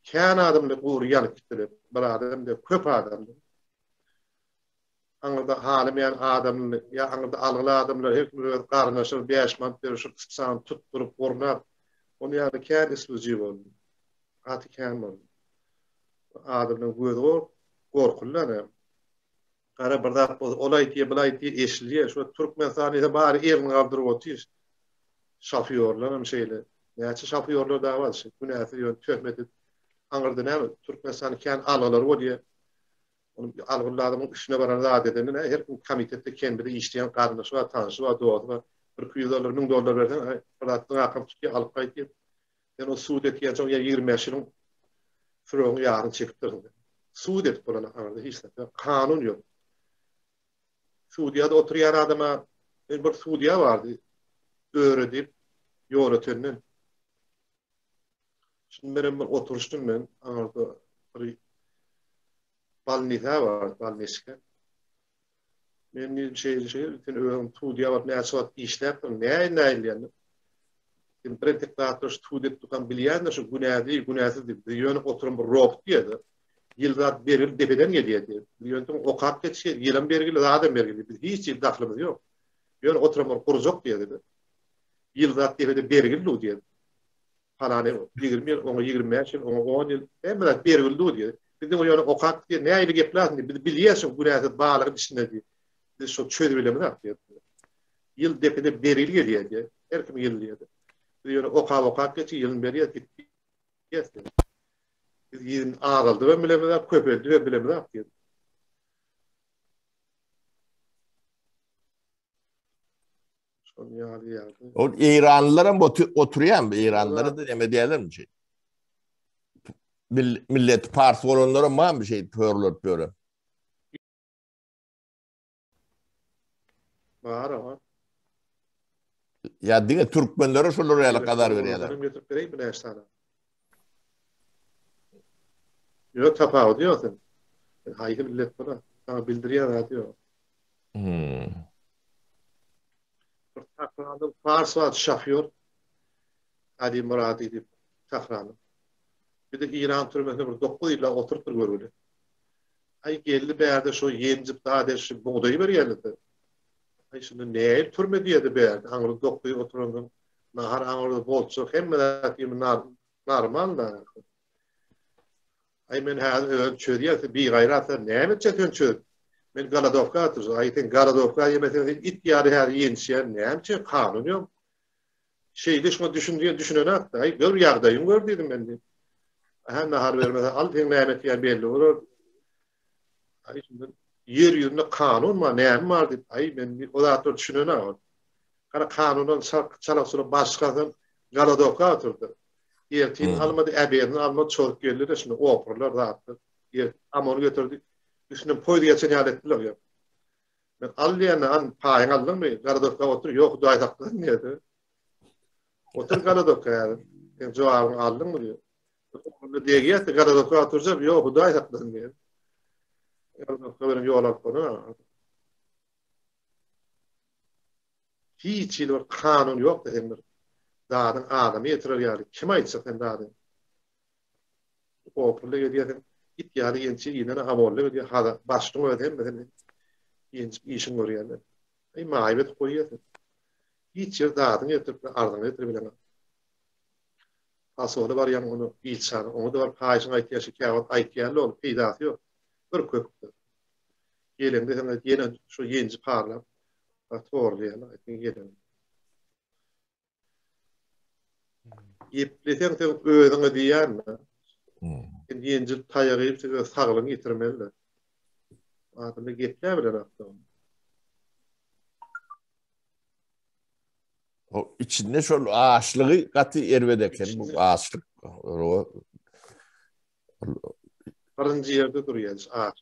Kän adamlar gury ýanyp gitdiler. Bir adam däl, köp adamlar. Aňyrda halamaýan adamly ýa aňyrda algyly adamlar her kim öz garyndaşyna 5 manat berip şu psany tutduryp gurnap ony ýaly kän isluji boldy. Gaty kän boldy. Adamlaryň gözi gorkuldy ana. Gara bir zat bolsa ol aýtýar, bul aýtýar, eşilýär. Şu Türkmenistan diýse bary elini galdyryp otyr. Şofýorlar hem şeýle. Näçe şofýorlar dagy bar şu günäsiz ýöne töhmet edip. Aňyrda näme Türkmenistanda kän algylar bolýar. Onuň algyly adamyň üstüne baran zat edende näme her kim komitetde kembide işleýän garyndaşy bar, tanşy bar, dosty bar. Bir 200 dollar, 1000 dollar berseň, aý, bir zatdan akam tutýar, alyp gaýtýar. Sen o sud etýänçäň ýa 25 ýylyň süregiň ýaryny çekipdirsiň. Sud edip bolan aňyrda hiç zat ýok. Kanun ýok. Sudýada oturýan adama bir sudýa bardy. Öre diýip, ýol ötenden. Şuny menem bir oturyşdym men aňyrda bir balnisa bar, balniska. Men diýdim şeýle şeýle sen özüň sudýa bolup näçe wagt işläpdiň, näil näil diýende. Sen bir entek zatlar şu sud edip durkaň bilýändir şu günäli, günäsiz diýip. Biz ýöne oturan bir robot diýdi. Ýyl zat bergili depeden gelýär diýdi. Biz ýöne okap geçýär, ýylam bergili, zadam bergili. Biz hiç hili dahlymyz ýok. Ýöne oturan bir gurjak diýdi. Ýyl zat depede bergili diýdi. Palany 20 ýyl, oňa 25 ýyl, oňa 10 ýyl, hemme zat bergili dur diýdi. Biz diňe ýöne okap diýdi, nähili gepläsin diýdi. Biz bilýäs şu günäsiz balygyň içinde diýdi. Biz şo çözüp bilemizok diýdi. Ýyl depede bergili gelýär diýdi. Her kim ýyl diýdi. Biz ýöne okap okap geçip ýylyny berýäs gitýäs diýdi. Biz ýylyny azaldyp hem bilemizok, köpeldip hem bilemizok diýdi. Şol ýaly ýagdaý. Ol Eýranlylar hem oturýarmy? Eýranlylara da näme diýerlermi şey? Millet pars bolanlara barmy şey pörlöp ýören? Bar oňa. Ýa diňe türkmenlere şolar ýaly gazar berýärler. Getirip bereýin näçe sany? Ýok tapawudy ýok sen. Sen haýsy millet bola? Saňa bildirýän zady ýok. Hmm. Bir Tahranda pars bar şofýor. Ali Muradi diýip Tahranda. Bir de İran türmesinde bir 9 ýylla oturypdyr görgüli. Aý geldi bärde şo ýenjip zat şu bugdaýy berýärler. Aý şunda näil türme diýedi bärde. Aňyrda 9 ýyl oturandan nahar aňyrda bolçak hemme zat ýemi normal da. Aý men häzir özüm çözýän, sen bigaýrat sen näme etjek sen çöz. Men golodowka atyrjak. Aý sen golodowka ýemeseň sen it ýaly häzir ýençýän. Näme üçin kanun ýok. Şeýle şuňa düşün diýen düşünenok-da. Aý gör ýagdaýyňy gör diýdim men diýip. Aha nahar bermese al seň näme etýän belli bolar. Aý şunda ýer ýüzünde kanun bar, näme bar diýip. Aý men o zatlar düşünenok. Gara kanundan çalak-çulak başgasyn golodowka atyrdy. Ertir hmm. almady, äberini almady, çozup geldi-de şunda oprlar zatlar. Ertir amony götürdi. Üstünden poýuz geçen ýaly etdiler ýa. Men al diýende, an paýyň aldyňmy? Golodowka otur, ýok, Hudaý saklasyn diýdi. Otur golodowka häzir. Sen jogabyňy aldyňmy diýdi. Onda degýär, golodowka oturjak, ýok, Hudaý saklasyn diýdi. Golodowka bilen ýol alyp bolar. Hiç hili bir kanun ýok sen bir dadyň adamy ýetirer ýaly kim aýtjak sen dadyň Opulla gelýär sen it ýaly ýençi ýene amolla gelýär haza başlyň özi hemmesini ýençip işiň görýärler. Aý maýyp edip goýýar sen. Hiç ýer dadyň ýetirip arzyňy ýetirip bileňok. Fasola barýaň ony ilçany oňa da baryp haýyşyňy aýtýar şu käwagt aýtýarlar ol peýdasy ýok. Bir köpükdir. Geleňde sen aýt ýene şu ýenji parlap torlaýarlar aýtyn geleň. Gepleseň sen özüňe diýýän-de. Hmm. Sen ýenjil taýak iýip sen öz saglygyňy ýitirmeli-de. Adamlar gepläp bilenok-da. O içinde şol açlygy gaty erbet eken bu açlyk. Birinji ýerde durýar aç.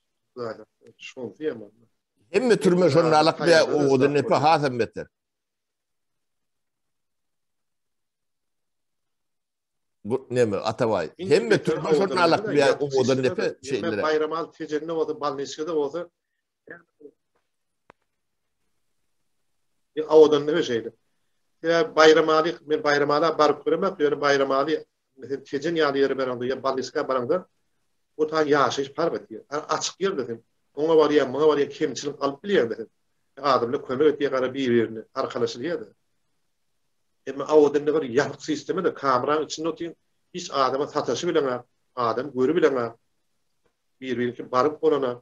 Şonsy ýaman. Hemme türme şonun alak be owadan nepe hasam beter. Bu neme Atabay. Hemme türme şonun alak be owadan nepe şeylere. Bayramal Tejende bolsa, Balniçkada bolsa Owadan nepe şeydi. Sebäbi Baýramaly, men Baýramala baryp göremek, ýöne Baýramaly. Sen Tejen ýaly ýere baraňda ýa Balniska baraňda o taý ýaşaýyş park etýär. Açyk ýerde sen oňa barýaň, muňa barýaň kemçilik alyp bilýäň-de sen. Adamlar kömek etýär gara bir-birine, arkalaşylýar-da. Emma Awadanda bir ýapyk sistema-da, kameraň içinde otyň, hiç adama sataşy bileňak, adam görü bileňak, bir-biriniňki baryp bolana.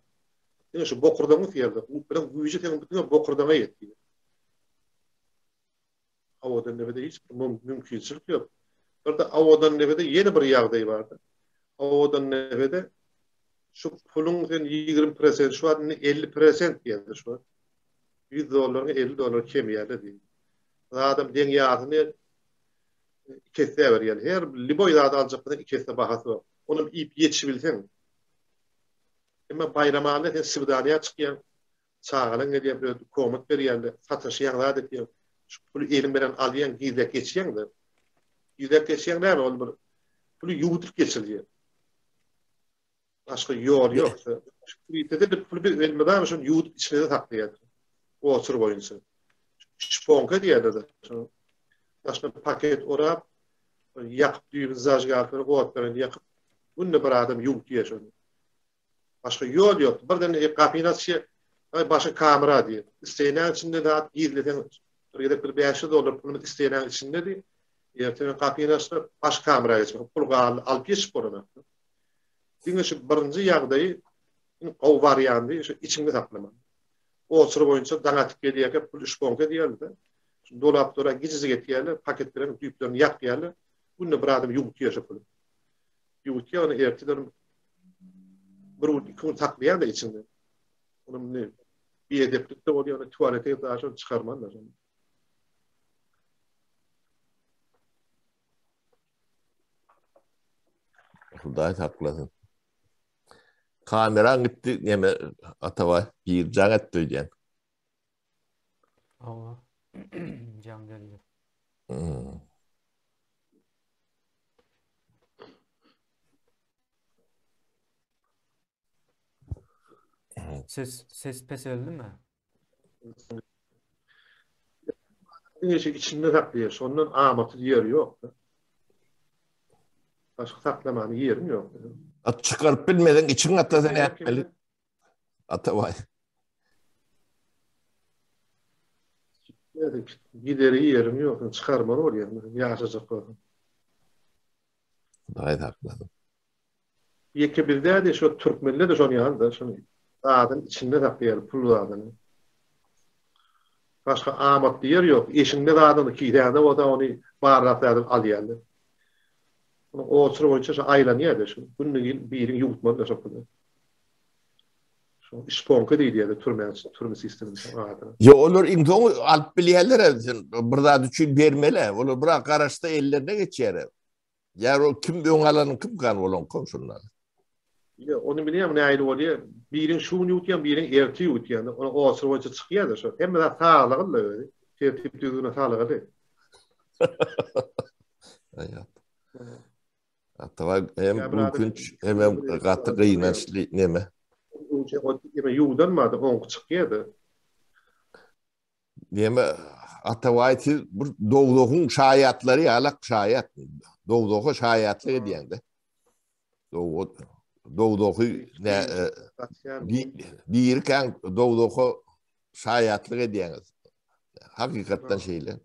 Diňe şu bokurdagyň ýerde, bilen güýji seň diňe bokurdagyňa ýetýär. Owadandepede hiç bir mümkinçilik ýok. Bir-de Owadandepede ýene bir ýagdaý bardy. Owadandepede şu puluň sen 20 prosent, şu wagt indi 50 prosent diýýärler şu wagt. 100 dollaryňa 50 dollar kemýärler diýýär. Zadam deň ýarysyny iki esse berýär. Her liboý zady aljak bolsaň iki esse bahasy bar. Onam iýip ýetişibilseň. Emma Baýramalyda sen swidaniýa çykýaň, Çagalaň gelýär bir komat berýärler, sataşýaň zat etýäň. Şu puly eliň bilen alýaň, gizläp geçýäň-de. Gizläp geçýäň näme ol bir puly ýuwudyp geçilýär. Başga ýol ýok. Şu de puly biz elmydama şony ýuwudyp içmede saklaýar. Oçur boýunça. Şponka diýýärler-de. Daşyna paket orap, ýakyp düýbüni zažgalkaly ot bilen ýakyp, günde bir adam ýuwutýar şony. Başga ýol ýok. Birden gapyny açýar, aý başy kamera diýýär. Isteýnäň içinde zat gizleseň, bir gezek bir 500 dollar pulumyz isteýnäň içindedi. Erteden gapyny açsa, baş kamera geçmek. Pul galdy, alyp geçip bolanok. Diňe şu birinji ýagdaýy iň gowy wariandy, şu içiňde saklamak. Oçur boýunça daň atyp gelýärkä pul şponka diýerdi. Şu dolap dora gijiji etýärler, paket bilen düýplerini ýakýarlar. Günde bir adam ýuwutýar şu puly. Ýuwutýar ony ertir bir gün iki gün saklaýar-da içinde. Onuň indi biedeplik-de bolýar, ony tualete gidip daşyny çykarman-da şony. Hudaý saklasyn. Kameraň gitdi, neme Atabaý, bir jaň etdi öýdýän. Hawa. Jaň geldi. Hmm. Ses ses peseldimi? Diňe şu içinde saklaýar. Şondan amatly ýeri ýok. Başga saklamany ýerim ýok. At çykaryp bilmeseň içiň gatasa nätmeli? Atabaý. Gideri ýerim ýok, çykarmaly bolýar, ýaşajak bolsaň. Hudaý saklasyn. Ýeke biz däl-de, şo türkmenler-de şony ýaly-da, şony zadyň içinde saklaýar, pul zadyny. Başga amatly ýer ýok. Eşiňde zadyňda, kisäňde bolsa ony barlap zadyny alýarlar. Onuň oçur boýunça şo aýlanýar-da, şu günde biriň ýuwutmaly-da şo puly. Şo şponka diýilýär-de türme, türme sisteminiň adyna. Ýok, olar iň soňy alyp bilýärler, sen bir zat üçin bermeli. Olar biraz garaşsa ellerine geçýär. Ýa ol kim öň alanyň kim kan bolankom şundan. Ýa ony bilýän nähili bolýar? Biriň şu gün ýuwutýan, biriň erte ýuwutýan. Ony oçur boýunça çykýar-da şo. Hemme zat saglygyl-da özi. Tertip düzgüne saglygyly. Aýat. Atabaý hem gülkünç hem hem gaty gynançly neme. Ýa ýuwdanmady, oňky çykýar-da. Neme Atabaý siz bir dowzahyň şaýatlary ýalak şaýat. Dowzaha şaýatlyk edýäňde. Dowzahy ne dirikäň dowzaha şaýatlyk edýäňiz. Hakykatdan şeýle.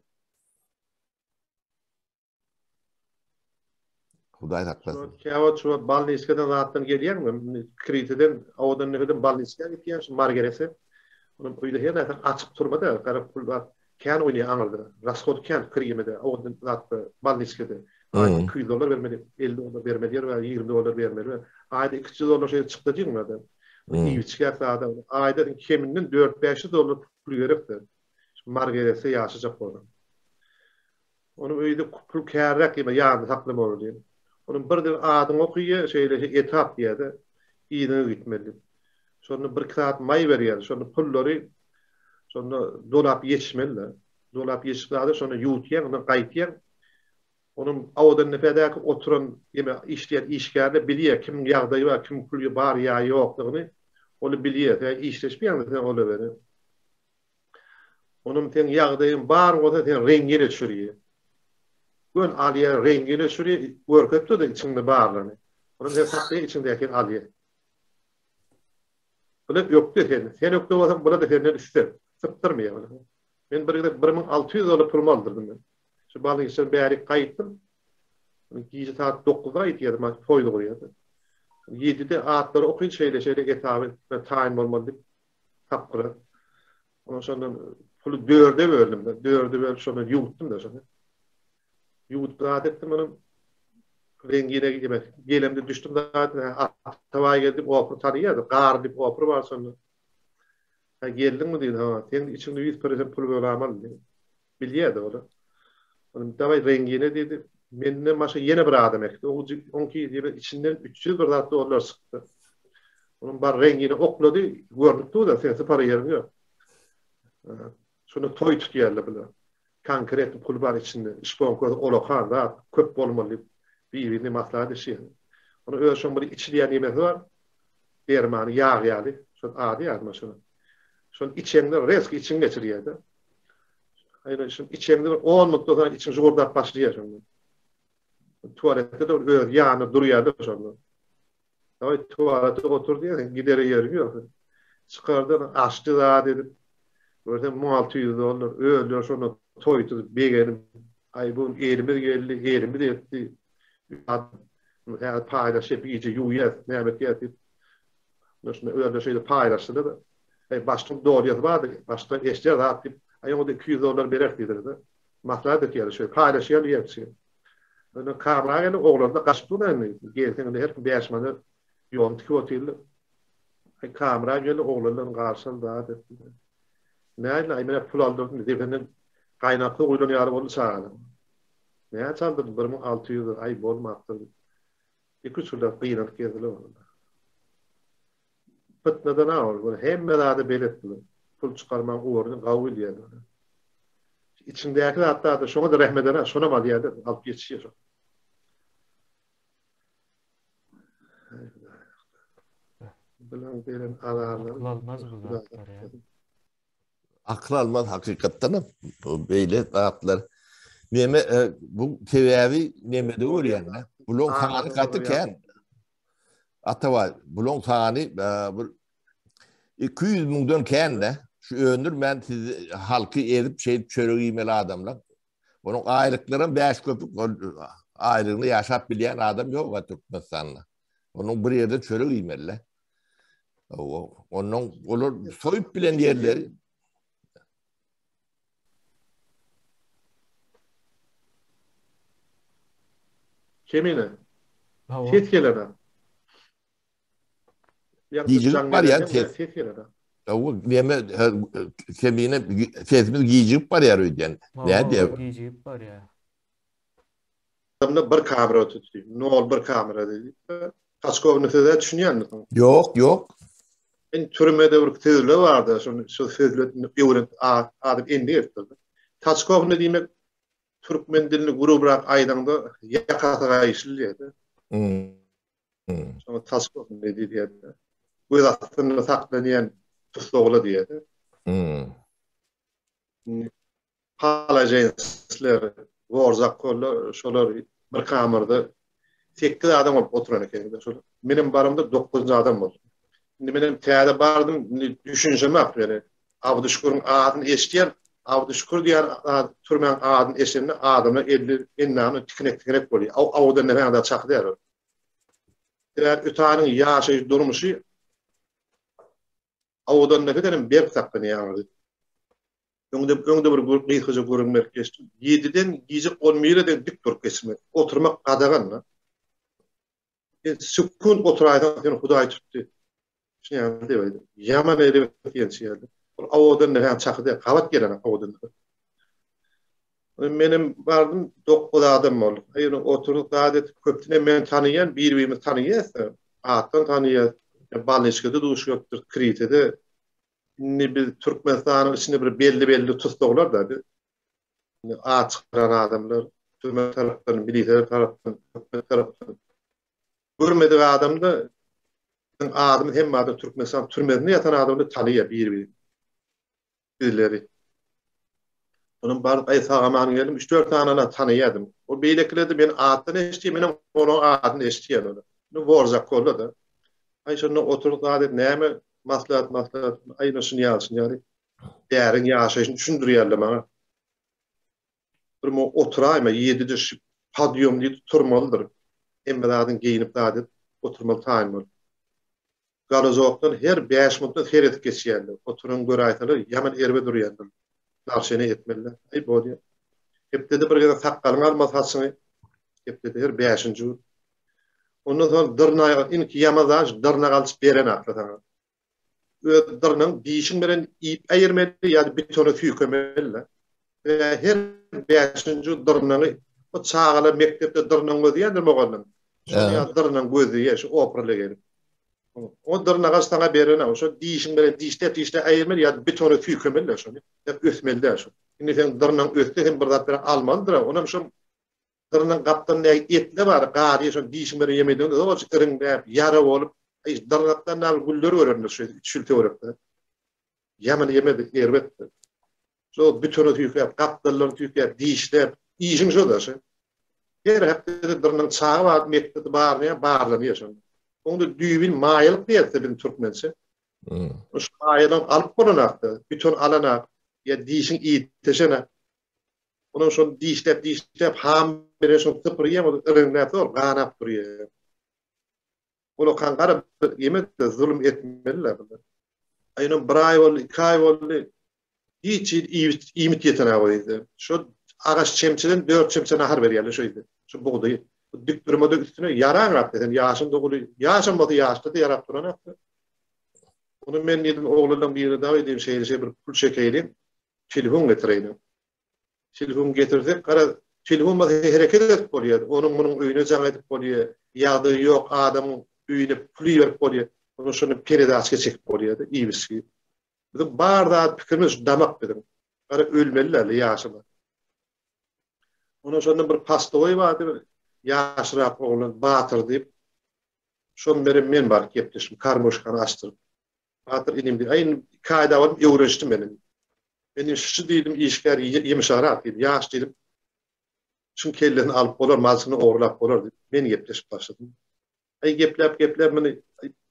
Hudaý saklasyn. Käwagt şu balniskadan zatdan gelýäňmi? Kritiden, owadan nefeden balniska gitýän şu Margerese. Onuň öýde her näçe açyk turma-da, gara pul bar. Kän oýnaýar aňyrda. Rashod kän kirýemede, owadan zatda, balniskada. Aýda 200 dollar bermeli, 50 dollar bermeli ýer bar, 20 dollar bermeli bar. Aýda 200 dollar şeýle çykdajyň bar-da. Iýip-içgä sada. Aýda keminden 4-500 dollar pul gerek-de. Margerese ýaşajak bolsaň. Onuň öýde pul kärräk diýme ýanynda saklamaly diýen. Onuň birden adyňy okyýa şeýle etap diýýärde yzyňa gitmeli diýip. Şonda birki sagat maý berýär. Şonda pullary şonda dolap ýetişmeli-de. Dolap ýetişip zady şonda ýuwutýaň, ondan gaýtýaň. Onuň Owadandepedäki oturan ýeme işleýän işgärler bilýär kimiň ýagdaýy bar, kimiň puly bar ýa ýokdugyny. Ony bilýär. Sen işleşmeýäňmi sen olar bilen. Onuň seň ýagdaýyň bar bolsa sen reňňe düşürýär. Gön alýar, reňgini öçürýär, görkezip-de içiňde barlygyny. Onuň her saklaýar, içiňdäkini alýar. Bular ökde sen. Sen ökde bolsaň, bular-da senden üstem. Sypdyrmaýar bular. Men bir gezek 1600 dollar pulumy aldyrdym men. Şu balykçydan bärik gaýtdym. Gije saat 9-da gaýtýardym, men toýly gurýardy. 7-de atlary okyn şeýle-şeýle etaby taýyn bolmaly diýip tapgyra. Ondan şondan puly dörde böldüm. Dörde bölüp şondan ýuwutdym da şony. Ýuwudyp zat etdim onuň rengine gidip gelemde düşdüm zat Atabaý geldi opur tanýardy. Gar diýip opur bar şonda. Ha geldiňmi diýdi. Ha sen içiňde 100% pul bolamaly diýdi. Bilýärdi ol. Onuň dawaý rengine diýdi. Menden başga ýene bir adam ekdi. Oňki diýip içinden 300 bir zat dollar çykdy. Onuň bar rengine oklady, görnüp dur-da, sen sypara ýeriň ýok. Şonda toý tutýarlar bular. Konkretny pul bar içinde. Şponka olakan zat köp bolmaly diýip bir-birini maslahat edişýär. Onuň öz şoň bir içilýän nemesi bar. Dermany ýag ýaly. Şol ady ýadyma şonuň. Şony içeňde rezki içiň geçirýär-de. Aýna şuny içeňde bir 10 minutdan soň içiň jugurdap başlaýar şonda. Tualetde de öz ýanynda durýar-da şonda. Aý tualete otur diýýär, sen gidere ýeriň ýok. Çykardan açdy zat edip, görsem 1600 dollar, özleri şonda toý tutup begenip, aý bu elimiz geldi, elimiz etdi. Häzir paýlaşyp gije ýuwýas, näme etýäs diýip. Şunda özleri şeýle paýlaşdylar. Aý başlyk dolýasy bardy, başda eşder zat diýip, aý oňa 200 dollar berer diýdiler. Maslahat etýärler şeýle paýlaşýar diýýär. Indi kamera geldi, oglanlar gaçyp dur indi. Gelseň indi her kim 5 manat ýolun tikip otyrlar. Aý kamera geldi, oglanlar garşyl zat etdi. Näme, aý men pul aldyrdym, dependen gaýnak suw guýlan ýaly boldy çagalar. Näçe aldyrdym? 1600, aý bolmapdyr. Iki-üç ýyllap gynanyp gezdiler olar. Pytnadan a ol, bu hemme zada belet bular. Pul çykarmagyň ugruny gawy bilýärler. Içiňdäki zatlar-da şoňa-da rehim eder, şonam alýar-da, alyp geçişýär şo. Bilen beren azarlary. Akyl almaz bu zatlar ya. Akyl almaz hakykatdan hem beýle zatlar. Neme e, bu sebäbi nemede görýän. Bulaň sany gaty kän. Atabaý, bulaň sany e, bir 200 müňden kän-de. Şu öndürmän siz halky ezip şeýdip çörek iýmeli adamlar. Onuň aýlyklaram 5 köpük aýlygyny ýaşap bilýän adam ýok Türkmenistanda. Onuň bir ýerde çörek iýmeli. Ondan olar soýup bilen ýerleri Kemine. Ses gelene. Gijigip barýar ses. Ses gelene. Hawa, neme kemine sesimiz gijigip barýar öýdýän. Nädýär? Gijigip barýar. Adamda bir kamera tutdy. Nol bir kamera diýdi. Taçkowny söze düşünýänmisin? Ýok, ýok. Men türmede bir sözle bardy, şony şu sözle öwrenip adam endik etdi. Taçkowny diýmek türkmen dilini gurubrak aýdaňda ýakasy gaýyşly diýýär. Hmm. Şoňa taçkowny diýýär. Göz astynda saklanýan tussagla diýýär. Hmm. Palažensler, Gorzakkollar şolar bir kamerada 8 adam bolup oturan eken. Şol menem baramda 9-njy adam boldum. Indi menem täze bardym, indi düşünşemek ýöne Abduşkuryň adyny eşidýän, Abduşkur diýen türmäň adyny eşidende adamlar elli endamy tikinek-tikinek bolýar. Aw awdan näme çaky däl. Sebäbi ötanyň ýaşaýyş durmuşy awdan näme berk saklanýar. Öňde öňde bir gysgaça gürrüň berip geçdim. 7-den gije 11-e dek dik durup geçmek. Oturmak gadagan. Sen sekunt oturaýsaň seni Hudaý tutdy. Şuny diýip aýdy. Ýaman erbet diýen ýerde. Ol awadan näme çaky diýip gabat gelen awadan. Menem bardym 9 adam bolduk. Aýry oturyp zat etip köpüsini men tanyýan, bir-birimizi tanyýas. Atdan tanyýas. Balniçkada duşupdyr, Kritede. Indi biz Türkmenistanyň içinde bir belli-belli tussaglar-da biz. Indi at çykaran adamlar türme tarapdan, milisiýalar tarapdan, hökümet tarapdan görmedik adamda biziň adymyz hemme adam Türkmenistan türmesinde ýatan adamlar tanyýar bir-birini. Bizleri. Onuň baryp aý sag-aman geldim. Üç-dört sanyny tanaýardym. O beýlekiler-de meni atdan eşitýär, menem olaryň adyny eşitýän olar. Indi Worzakolda-da. Aý şonda oturyp zat edip näme maslahat maslahat aý ine şuny ýaly şuny ýaly bäriň ýaşaýşyny düşündirýärler maňa. Bir mo oturaýma ýedide şu podýom diýdi turmalydyr. Hemme zadyň geýnip zat edip oturmaly taýyn bolup. Galazokdan her bäş minutda seredip geçýärler. Oturan göräýseler ýaman erbet urýandyr. Narşene etmeliler. Aý bolýa. Hepdede bir gezek sakgalyňy alma saçyňy. Hepdede her bäşinji gün. Ondan soň dyrnagy inki ýaman zat şu dyrnak alçyp berenakla saňa. Öz dyrnagyň dişiň bilen iýip äýirmeli ýa-da bitona süýkemeli-le. Her bäşinji dyrnagy o çagalar mekdepde dyrnagyny gözleýändir mugallym. Şol ýaly dyrnagyny gözleýär şu oprele gelip. O dyrnaga saňa berenok. Şo dişiň bilen dişläp-dişläp äýirmeli ýa-da bitona süýkemeli-le şony. Ösmeli däl şo. Indi seň dyrnagyň össe hem bir zat bilen almalydyr-a. Onam şo Dyrnyň gapdalynda etle bar, gary şony dişiň bilen ýemedigiňde zol iriňläp, ýara bolup, aý, dyrnakdan näme güller görerler şu üç ýyl töwerekde. Ýaman ýemedi, erbetdi. Şo bütene tüýkäp, gapdallaryny tüýkäp, dişläp, işiň şo-da şu. Her hepdede dyrnyň çaga bar, mekdepde barlaýar, barlanýar şonda. Oňda düýbin maýalyk diýerse biziň türkmençe. Şu maýalygy alyp bolanakda, bütin alanak, ýa dişiň iýteşenak. Onuň şony dişläp-dişläp ham bilen şony sypyrýar, ol iriňläp zor ganap durýar. Ol okan gara bir ýemedi, zulum etmeliler bular. Aý ynam bir aý boldy, iki aý boldy. Hiç hili iýmit, iýmit ýetenok o ýerde. Şo agaç çemçeden dört çemçe nahar berýärler şo ýerde. Şo bugdaýy. Bu dik durmada üstüne ýaraňrak sen ýaşyň da uly, ýaşam bolsa ýaşda-da ýarap duranok-da. Ony men diýdim, oglanlaryň birine dagy diýdim, şeýle-şeýle bir pul çekeýliň. Telefon getireýin. Telefon getirsek, garaz, telefon bolsa hereket edip bolýar. Onuň munuň öýüne jaň edip bolýar. Ýagdaýy ýok adamyň öýüne pul iberip bolýar. Onuň şony peredaçka çekip bolýar-da, iýip-içgi. Biziň bar zat pikirimiz şu damak biziň. Gara ölmeli-dä ýaşyma. Onuň şonda bir pastowy bardy, bir ýaşrak oglan Batyr diýip. Şon bilen men baryp gepleşdim, karmoşkany açdyryp. Batyr inim diýdi. Aý indi iki aýda bolup öwrenişdim men indi. Men indi şu diýdim işgär ýumşagrak diýdim, ýaş diýdim. Şuň kellesini alyp bolar, malçyny ogurlap bolar diýip, men gepleşip başladym. Aý gepläp gepläp muny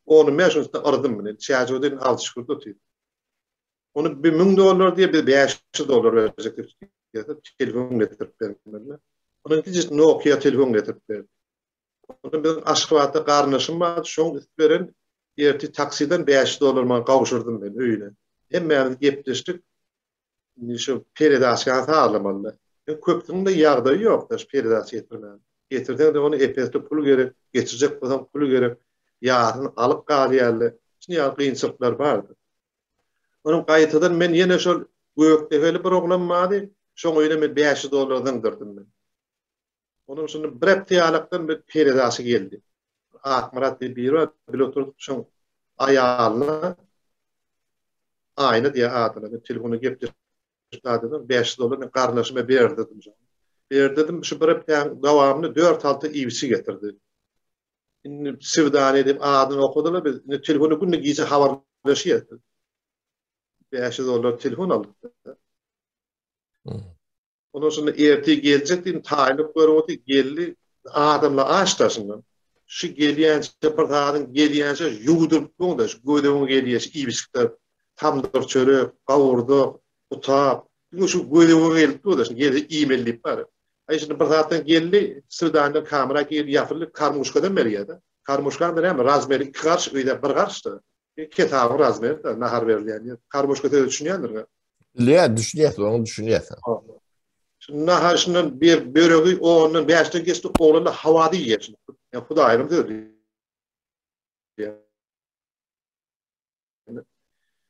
on bäş gün üstüne yrdym muny. Çäjewde indi alty şükürde otyr. Ony bir 1000 dollar diýip biz 500 dollar berjek diýip telefon getirip bermeli. Onuň kiçijik Nokia telefon getirip berdi. Onda biziň Aşgabatda garyndaşym bardy, şoň üsti beren ertir taksiden 500 dollar maňa gowşurdym men öýüne. Hemmämiz gepleşdik. Indi şu peredaçkany sazlamaly. Indi köpüsiniň-de ýagdaýy ýok-da şu peredaça getirmäge. Getirseň-de ony ep-esli pul gerek, geçirjek bolsaň pul gerek. Ýarysyny alyp galýarlar. Şuny ýaly kynçylyklar bardy. Onuň gaýtadan men ýene şol Gökdepeli bir oglan bardy, şoň öýüne men 500 dollar zyňdyrdym men. Onuň şunda bir hepde ýalakdan bir peredaçy geldi. Akmyrat diýip biri bar, bile oturdyk şoň aýalyna Aýna diýýär adyna. Men telefonda gepleşip zadydan 500 dollar men garyndaşyma berdirdim şony. Berdirdim, şu bir hepdäň dowamynda dört-alty iýip-içgi getirdi. Indi swidaniýa diýip adyny okadylar biz. Indi telefonda günde gije habarlaşýarys biz. 500 dollar telefon aldyk. Ondan şunda ertir geljek diýdim, taýynlyk görüp otyr, geldi. Adamlar aç daşyndan. Şu gelýänçe bir zadyň gelýänçe ýuwduryp duň-da, şu göz öňüňe gelýär, şu iýip-içikler, tamdyr çörek, gowurdak, gutap, diňe şu göz öňüňe gelip dur-da, şuny gelse iýmeli diýip bar. Aý şunda bir zatdan geldi, swidaniýadan kamera girdi, ýapyldy, karmuşkadan berýär-de. Karmuşkaň-da näme, razmeri iki garş, öýde bir garş-da. Ketabyň razmeri-de, nahar berilýän ýer. Karmuşka sözi düşünýändir-ä. Bilýän, düşünýäs, oňa düşünýäs. Şunda nahar şundan bir böregi ondan bäşden geçdi, oglan-da hawada iýýär şuny. Ýa Hudaýyň sözi.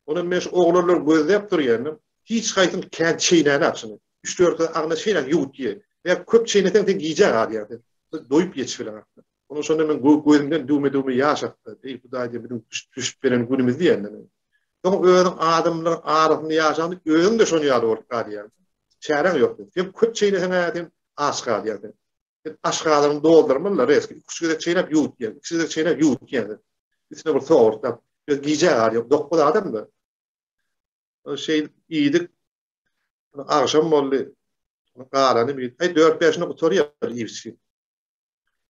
Ondan men şu oglanlar gözläp durýan. Hiç haýsyny kän çeýnänok şuny. Üç-dört agna çeýnäp ýuwut iýe. Ýa köp çeýneseň sen gijä galýaň sen. Doýup ýetişip bileňok. Onuň şonda men gözümden düwme-düwme ýaş akdy. Eý Hudaý diýen biziň düşüp beren günümiz diýen men. Soň özüň adamlaryň arasynda ýaşaňda özüň-de şonuň ýaly bolup galýaň. Çäräň ýok. Sen köp çeýneseň-ä sen aç galýaň sen. Sen aşgazanyňy doldurmaly-da reski. Iki-üç gezek çeýnäp ýuwut diýen. Iki-üç gezek çeýnäp ýuwut diýen sen. Üstüne bir sowurtlap. Öz gijä galýaň. Dokuz adam-da. Şeýdip iýdik. Agşam boldy. Galany bir, aý dört-bäşine gutarýar iýip-içip.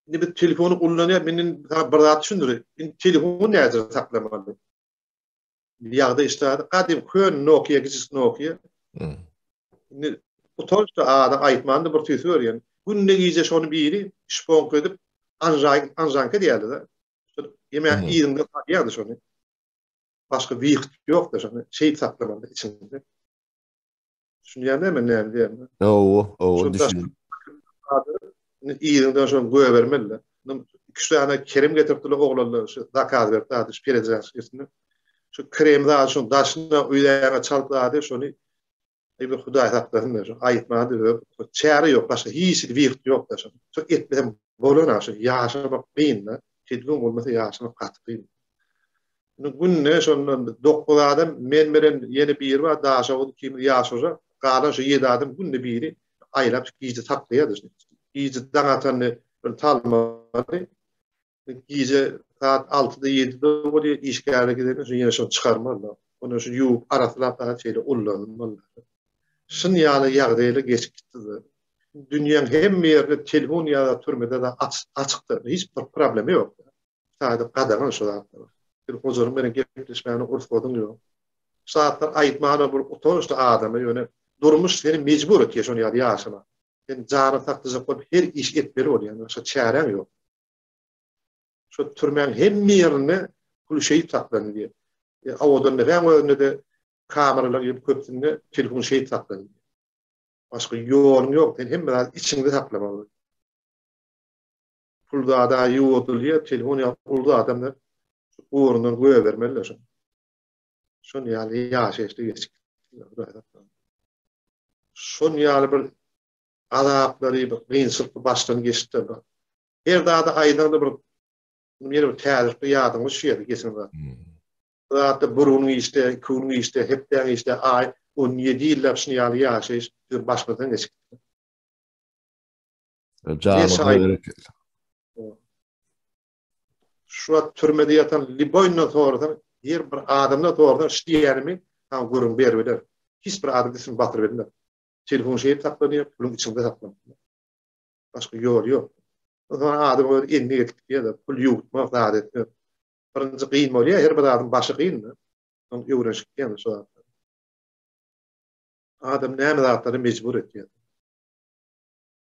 Indi biz telefony ullanýar, men indi sana bir zat düşündireýin. Indi telefony nädip saklamaly? Ýagdaý işte gadym kön Nokia kiçijik Nokia. Indi utançda adam aýtmanda bir tüýsi görýän. Günde gije şony biri şponk edip anžaý anžanka diýerdi-de. Ýeme yzyňda salýardy şony. Başga wyht ýok-da şony şeýdip saklamaly içinde. Düşünýäňmi men näme diýýänimi? Hawa, hawa düşündim. Yzyňdan şony goýbermeli. Iki sany krem getiripdiler oglanlar şu zakaz berip zady şu peredraçkasyny. Şu krem zady şuň daşyna öýläňe çalyp zady şony Eý bir Hudaý saklasyn şu aýtmady öz çäre ýok başga hiç hili wyht ýok da şo. Şo etmesem bolana şu ýaşamak kyn da. Telefon bolmasa ýaşamak gaty kyn. Indi günde şondan 9 adam men bilen ýene biri bar Daşoguz ikimiz ýaşuja galan şu 7 adam günde biri aýlap gije saklaýardy şuny. Gije daň atanda bir talmaly gije saat 6-da 7-de bolýar işgärler gidende şu ýene şony çykarmaly. Ony şu ýuwup arassalap da şeýle ullanmaly. Şun ýaly ýagdaýlar geçip gitdi. Dünýäň hemme ýerinde telefon ýa-da türmede de açykdyr. Hiç bir problemi ýok. Taýda gadagan şu zatlar. Bir hojalyk bilen gepleşmäne ursadyň ýok. Şu zatlar aýtmana bir utançly adama ýöne durmuş seni mejbur etýär şony ýaly ýaşama. Sen janyňy saklajak bolup her iş etmeli bolýaň, başga çäräň ýok. Şu türmäň hemme ýerinde pul şeýdip saklandy diýýär. E, owadan depäň özünde-de kameralar ýygyp köpüsinde telefon şeýdip saklandy. Başga ýoluň ýok, sen hemme zady içiňde saklamaly. Pul zada ýuwudylýar, telefon ýaly uly adamlar ugrundan goýbermeliler şony. Şon ýaly ýaşaýyşda geçip gitdiler. Şon ýaly bir azaplary, bir kynçylykly başdan geçipdir. Her zady aýdaňda bir ýene bir täzelikde ýadyňa düşýär geçen zat. Bu zatda bir günüň işde, iki günüň işde, hepdäň işde, aý, 17 ýyllap şuny ýaly ýaşaýyş biziň başymyzdan geçip gitdi. Janyňyza bereket. Şu wagt türmede ýatan liboýyndan sorasaň, her bir adamdan sorasaň şu diýýänimi saňa gürrüň beribiler. Hiç bir adam üstüni batyryp bilmez. Telefon şeýdip saklanýar, puluň içiňde saklanýar. Başga ýoly ýok. Onsoň adam öz endik edip gidýär-de, pul ýuwutmak, zat etmek. Birinji kyn bolýar, her bir zadyň başy kyn-da. Soň öwrenişip gidýäň şo zatlara. Adam näme zatlara mejbur etýär.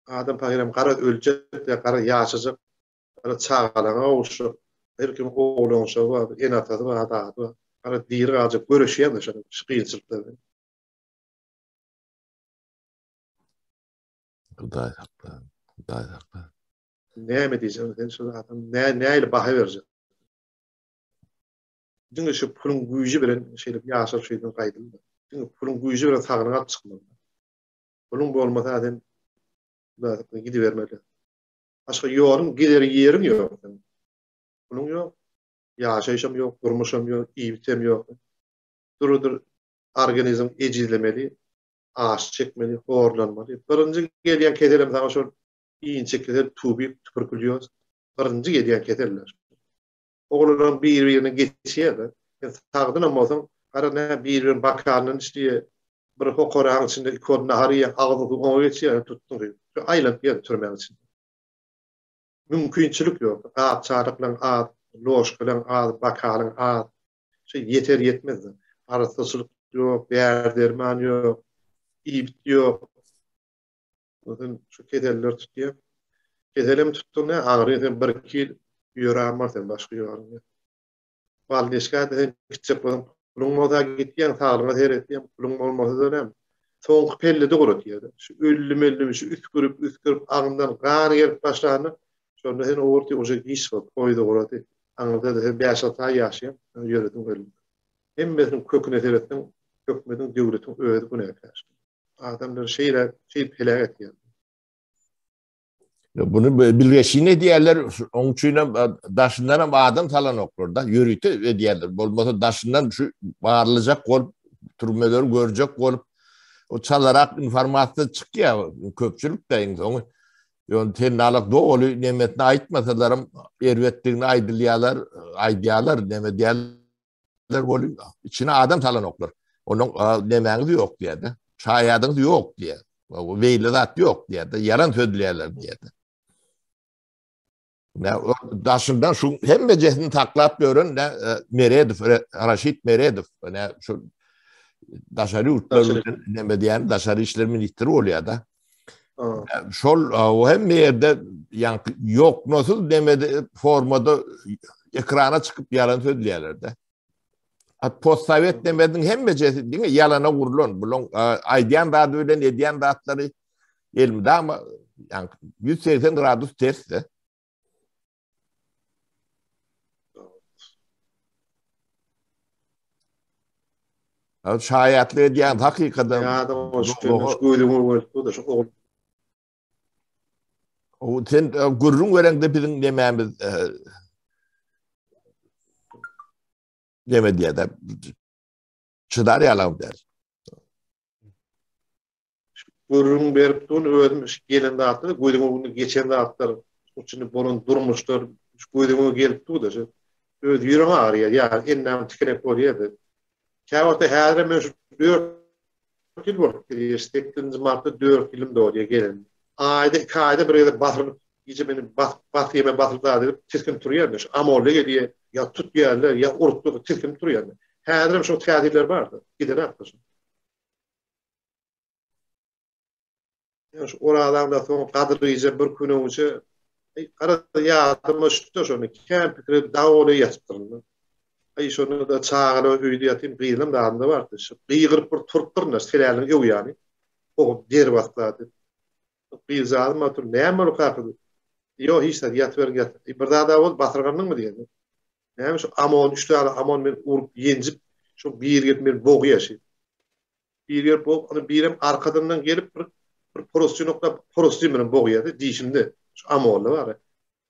Adam pahyram garaz öljek de, garaz ýaşajak, garaz çagalaryna gowuşjak. Her kimiň ogly-ogşagy bar, ene-atasy bar, adasy bar. Garaz diri galjak, göreşýär-de şol şu kynçylyklar bilen. Hudaý sakla, Hudaý sakla. Näme diýjek sen şu adam nä nähili baha berjek? Diňe şu puluň güýji bilen şeýdip ýaşap şeýdip gaýdyldy. Diňe puluň güýji bilen saglygyňy alyp çykmaly. Puluň bolmasa sen Hudaýa gidibermeli. Başga ýoluň gider ýeriň ýok seň. Puluň ýok, ýaşaýşam ýok, durmuşam ýok, iýmitem ýok. Durudyr organizm ejizlemeli, aç çekmeli, horlanmaly. Birinji gelýän keselem saňa şol inçe kesel, tubik, tuberkulýoz. Birinji gelýän keseller. Oglanlaryň bir-birine geçýär-de. Sen sagdynam bolsaň, gara nä bir-biriniň bokalyndan iç diýýär. Bir hokaragyň içinde iki orun nahar iýýäň, agzyň suwy oňa geçýär, tutduň diýip. Şu aýlanyp ýör türmäň içinde. Mümkinçilik ýok. Gap-çaryklaň az, ložkalaň az, bokalyň az. Şu ýeter-ýetmez. Arassaçylyk ýok, däri-derman ýok, iýmit ýok. Ondan şu keseller tutýar. Keselem tutdy ne agyry sen bir-iki ýyl ýöräm bar sen başga ýoruň ýok. Balneşka-da sen gitjek bolsaň puluň bolsa gitýäň saglygyňa seretýäň puluň bolmasa-da näme. Soňky pellede guratýar. Şu öldüm-öldüm şu üsgürip üsgürip agyndan gan gelip başlanda şonda sen ugurty uje giç bol poýuz ugrady. Aňyrda-da sen bäş-alty aý ýaşaýaň ýörediň öldüň. Hemmesiniň köküne seretseň hökmediň döwletiň özi günäkär. Adamlary şeýle şeýdip heläk etýär. Bunu bilgeşin edýärler, oň üçin hem daşyndan hem adam salanoklar da, ýörite edýärler. Bolmasa daşyndan şu barlyjak bolup, türmeleri görjek bolup, o çalarak informasiýa çykýar köpçülik de iň soňy. Ýöne tennalyk doly nemetini aýtmasalar hem erbetdigini aýdylýarlar, aýdýarlar, neme diýýärler. Ler bolup, içine adam salanoklar. Onuň nemäňiz ýok diýýär-de. Şaýadyňyz ýok diýýär. Beýle zat ýok diýýär. Ýalan sözleýärler diýýär. Ne daşyndan şu hemmejesini saklap ýören ne e, Meredow, Raşid Meredow, ne şu daşary ýurtlar bilen näme diýen daşary işler ministri bolýar da. Şol o hemme ýerde ýaňky ýoknasyz demedi formada ekrana çykyp ýalan sözleýärler de. At postsowet demediň hemmejesi diňe ýalana gurlan. Bulaň aýdýan zady bilen edýän zatlary elmydama ýaňky 180 gradus ters de. Şaýatlyk edýän hakykatdan. Ýadyň şu gözüňe görüp da şu ogul. O sen e, gürrüň bereňde biziň nemämiz e, neme diýýär-de çydar ýalam däl. Gürrüň berip dur özüm şu gelen zatlar gözüň öňünde geçen zatlar içinde bolan durmuşlar şu gözüňe gelip dur-da şu öz ýüregiň agyrýar ýa endamyň tikenek bolýar-da. Käwagtda häzirem men şu 4 ýyl bolup gidýär, 8-nji martda 4 ýylym dolýar gelen. Aýda, iki aýda bir gezek basyryp, gije meni basyp, bas ýeme basyryp zat edip tisginip turýar. Şu amolly gelýär, ýa tutýarlar, ýa urup dur, tisginip turýar. Häzirem şo täsirler bar-da, gidenok-da şo. Ýa şu Orazaňda soň Gadyr gije bir gün öňçe Aý, gara ýadyma düşdi şony, kän pikir edip dag bolup ýatypdyryn. Aý, şonda-da çagalar öýde ýatyn, gyzam zadymda bardy. Şu gygyryp bir turupdyryn-da, seläliniň öň ýany. Bogup der basdy. Gyzjagazym bar, tur, näme boldy kaka diýip. Ýok, hiç zat, ýatyberiň, ýat. Bir zad-a boldy, basyrgandyňmy diýende. Näme şu Amon, üç sany Amon meni urup, ýenjip, şu biri gelip meni bogýar şeýdip. Biri gelip bog, ony birem arkadyndan gelip bir bir prostyn oklap, prostyn bilen bogýardy dişimde. Şu Amonda bar.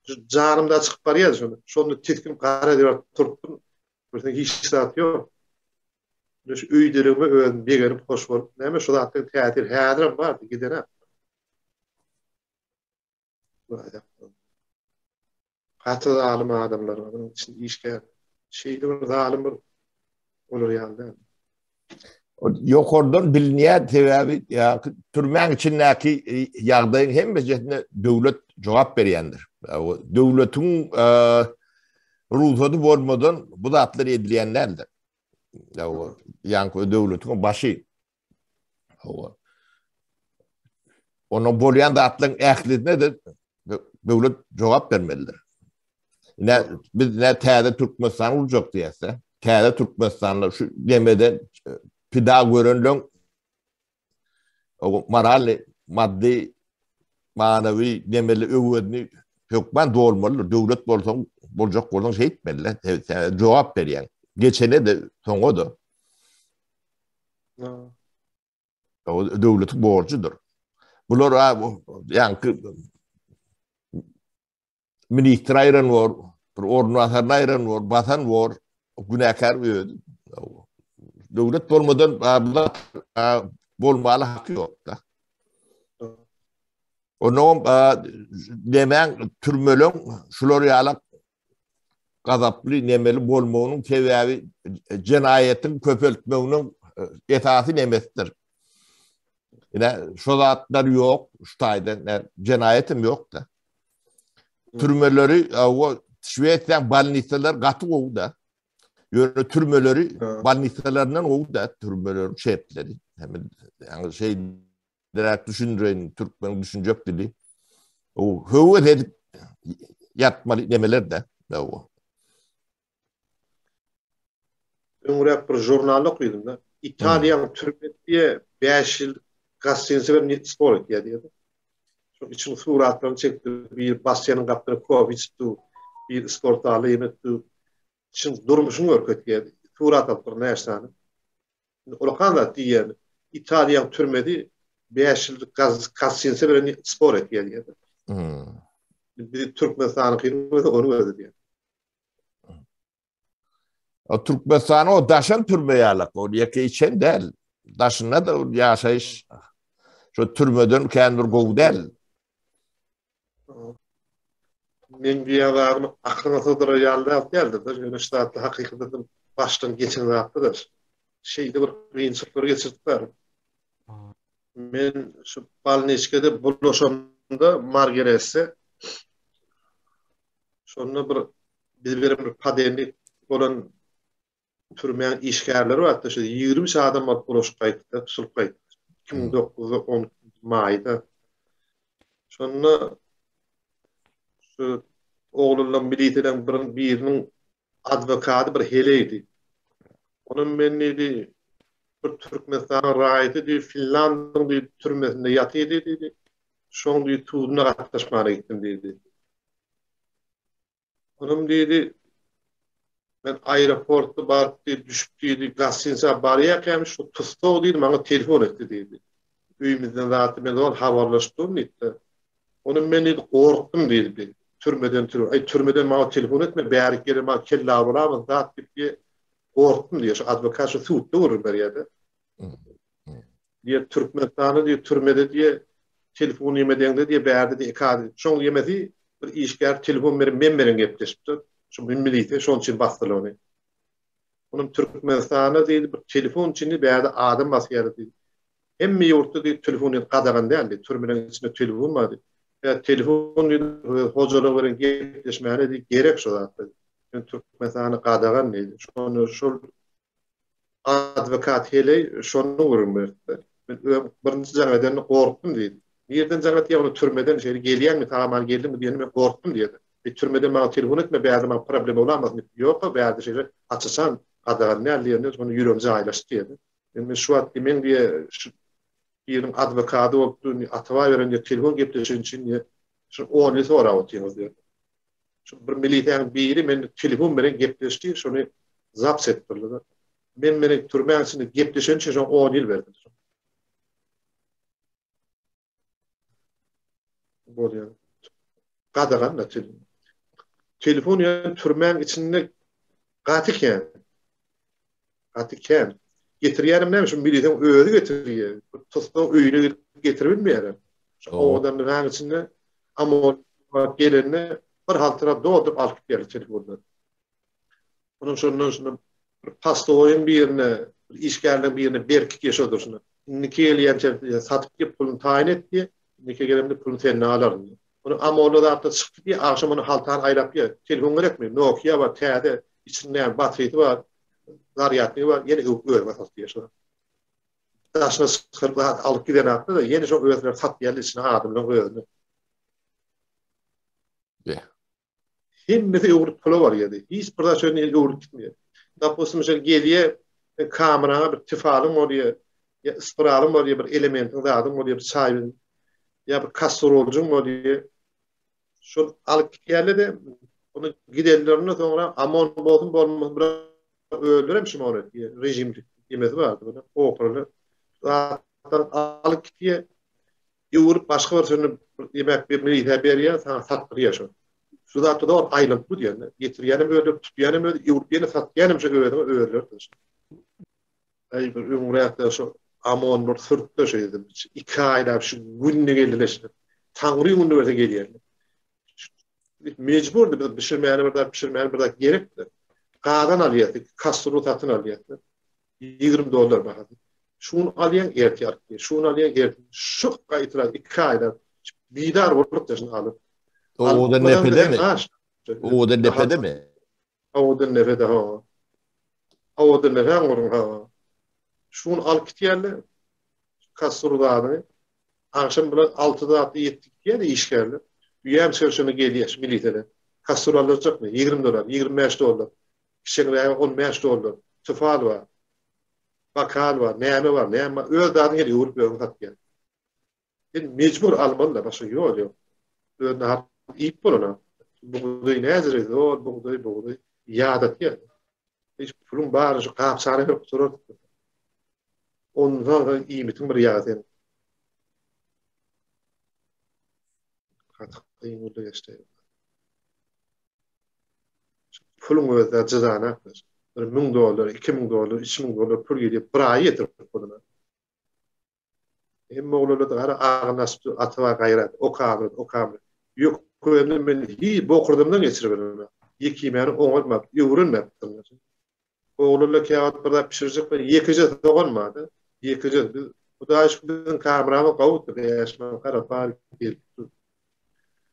Şu janym da çykyp barýardy şonda. Şonda tisginip gara diwar turupdym. Görseň hiç zat ýok. Şu öýdeligime özüm begenip hoş bolup, näme şu zatlaryň täsiri häzirem bardy, gidenok. Gaty zalym adamlar bar, onuň içinde işgär. Şeýle bir zalym bir olar ýaly däl. Ýokardan bilinýär, sebäbi türmäň içindäki e, ýagdaýyň hemmesine döwlet jogap berýändir. Döwletiň e, rugsady bolmadan bu zatlar edilýän däldir. Ýaňky döwletiň başy Hawa. Onuň bolýan zatlaryň ählisine de döwlet jogap bermelidir. Ne biz ne täze Türkmenistan gurjak diýse, täze Türkmenistanda şu demeden e, pida görenleň o moral, maddy, manawy demeli öwezini hökman dolmalydyr. Döwlet bolsaň, boljak bolsaň şeýtmeli. Jogap berýäň. Geçene de, soňa da. O döwletiň borjudyr. Bular ýaňky ministr aýran bor, bir orunbasaryny aýran bor, basan bor, günäkär öz. Döwlet bolmadan bolmaly haky ýok-da. Onuň demäň türmeleň şular ýaly gazaply nemeli bolmagynyň sebäbi jenaýatyň köpeltmeginiň e, esasy nemesidir. Ine şo zatlar ýok, şu taýdan jenaýatem ýok-da. Türmeleri, o Şwesiýanyň bolnisalary gaty gowy-da. Ýöne türmeleri bolnisalaryndan gowy-da, türmeleriň şertleri. Hem ýaňy şey Direkt düşündireýin, türkmeniň düşünjek dili. O höwes edip ýatmaly nemeler-de. O. Öňräk bir žurnalda okydym-da. Italiýanyň türmesi diýe 5 ýyl gostinisa bilen spor etýär diýýär. Şoň içiniň suratlaryny çekdi. Bir basseýniň gapdaly kofe içip dur, bir sport zalda ýemek dur. Içiniň durmuşyny görkezýär. Surat alyp bir näçe sany. Indi ulakan zat diýýän, Italiýaň türmesi 5 ýyllyk gaz kassinse bilen spor etýär diýýär. Hmm. Biz Türkmenistanyňkyny bolsa onuň özi diýýär. O Türkmenistan o daşan türme ýalak, o ýeke içen däl. Daşynda da ýaşaýyş şu türmeden kän bir gowy däl. Meň diýýän zadym aklyňa sygdyrar ýaly zat däldir-de, ýöne şu zatlar hakykatdan başdan geçen zatdyr. Şeýle bir kynçylyklar geçirdik bäri. Men şu bolniçkada bulaşamda Margeresse şonda bir biz beren bir padenlik bolan türmäň işgärleri bardy şu 23 adam bolup bulaşyp gaýtdy, tutulyp gaýtdy. 2009-da 10 maýda. Şonda şu oglanlaryň milisiýalaryň bir biriniň adwokady bir heleýdi. Onuň men diýdi, bir Türkmenistanyň raýaty diýdi, Finlandiýanyň diýdi türmesinde ýatyrdy diýdi. Şoň diýdi suduna gatnaşmana gitdim diýdi. Onuň diýdi, men aeroportda baryp diýdi, düşüp diýdi, gostinisa barýarkäm şu tussag diýdi, maňa telefon etdi diýdi. Öýümizden zatdy men zol habarlaşyp durun diýdi. Onuň men diýdi, gorkdum diýdi bir. Türmeden türme, aý türmeden maňa telefon etme, bärik gelen maňa kelle awyramaz zat diýip diýe, gorkdum diýýär. Şu adwokat şu sudda gürrüň berýär-de. Diýýär, Türkmenistanda diýýär, türmede diýýär, telefon ýemedeňde diýýär, bärde diýýär, iki adam. Şoň ýemesi bir işgär telefon berip, men bilen gepleşipdir. Şu milisiýa şoň üçin basdylar ony. Onuň Türkmenistanda diýdi, bir telefon üçin diýdi, bärde adam basýarlar diýdi. Hemme ýurtda diýdi, telefon diýdi, gadagan däl diýdi. Türmeleriň içinde telefon bar diýdi. Ýa telefon diýdi, hojalyk bilen gepleşmäne diýdi, gerek şo zatlar. Ýöne Türkmenistanda gadagan diýdi. Şony şol Adwokat heleý şony gürrüň berdi. Men öň birinji jaň edende gorkdum diýdi. Nirden jaň etýär ony türmeden şeýle gelýäňmi sag-aman geldiňmi diýende men gorkdum diýdi. Eý türmeden maňa telefon etme bärde maňa problema bolamasyn diýip. Ýok-a bärde şeýle aç-açan gadagan däl diýende şonda ýüregim jaýlaşdy diýdi. Men şu wagt men diýe şu biriniň adwokady bolup dur Atabaý beren diýe telefon gepleşigi üçin diýe şu on ýyl sorap otyňyz diýdi. Şu bir milisiýanyň biri men telefon bilen gepleşdi, şony zaps etdirdiler. Men meni türmäň içinde gepleşen üçin şoňa 10 ýyl berdiler. Bolýar. Gadagan da telefon. Telefon ýa türmäň içinde gaty kän. Gaty kän. Getirýänem näme şu milisiýaň özi getirýär. Tussag öýüne gidip getirip bilmeýärler. Şu owadan binanyň içinde amon gelende bir haltara dolduryp alyp gidýärler telefonlary. Onuň şondan şunda bir postowyň birine, bir işgärleriň birine berkitýär şo durşuna. Indiki gelýänçä satyp git puluny taýyn et diýýär. Indiki gelemde puluny senden alaryn diýýär. Ony Amorly zatda çykdy diýýär, agşam ony haltany aýlap diýýär. Telefon gerekmi? Nokia bar, täze, içinde näme batrysy bar, zarýadnygy bar, ýene öwüp özüňe sat diýýär şony. Daşyna çykaryp zat alyp giden hakda-da ýene şo özleri satýarlar içine adamlaryň özüne. Be. Hemmesi öwrüp pula barýardy. Hiç bir zat şöyle öwrüp gitmeýär. Dopustim şöyle gelýär, kameraňa bir tifalyň bolýar, ýa ispiralyň bolýar, bir elementiň zadyň bolýar, bir çaý ýa bir kastroljyň bolýar. Şol alyp gitýärler-de, ony gidenlerinden soňra amon bolsun bolmasyn bir öldürem şuny ony rejim diýmesi bardy bir opraly zatlar alyp gitýär. Öwürip başga bir sözüni diýmek bir milisiýa berýär, saňa satdyrýar şony. Şu zatda dogry aýlanyp gidýär. Getirýänem özleri, tutýanam özi, öwürip ýene satýanam şu özüňe özleri. Aý bir öňräkde şu Amon bir sürtde şeýdip iki aýlap şu günde geldiler şu. Taňry günde berse gelýärler. Mejburdy biz bişirmäne bir zat bişirmäne bir zat gerekdi. Gazan alýardy, kastrul satyn alýardy. 20 dollar bahasy. Şuny alýaň ertir alyp gel. Şuny alýaň ertir. Şu gaýtara iki aýlap bidar bolup da şuny alyp. Owadan depedemi? Owadan depedemi? Owadan depede ha. Owadan depäň gurun ha. Şuny alyp gitýärler. Kastrul zadyny. Agşam bular 6 zatda ýetdik diýýär işgärler. Üýem şöşüne gelýär şu milisiýalar. Kastrul aljakmy? 20 dollar, 25 dollar. Kiçeňrägi 15 dollar. Tüfal bar. Bakal bar, näme bar, näme bar. Öz zadyny gel öwrüp özüň satýar. Sen mejbur almaly-da, başga ýol ýok. Öz nahar iýip bolana. Bugdaý näzire zor, bugdaý, bugdaý ýadatýar. Hiç puluň bary şu gapçana berip durar. Ondan soň iýmitiň bir ýagy sen. Gaty kyn boldy geçdi. Puluň özi-de jyzanak. Bir 1000 dollar, 2000 dollar, 3000 dollar pul gelýär, bir aý ýetirip bolana. Hemme oglanlar-da gara agyny açyp dur, Atabaý gaýrat, okamyz, okamyz. Ýökemde men hiý bokurdamdan geçiriberemok. Ýekimäni oňarmap, öwrenmäpdim. Oglanlar käwagt bir zat bişirjek bolýar, ýekeje sogan bar-da, ýekeje. Biz. Hudaýa şükür biziň kameramyz gowudy, 5000 garapar gelip dur.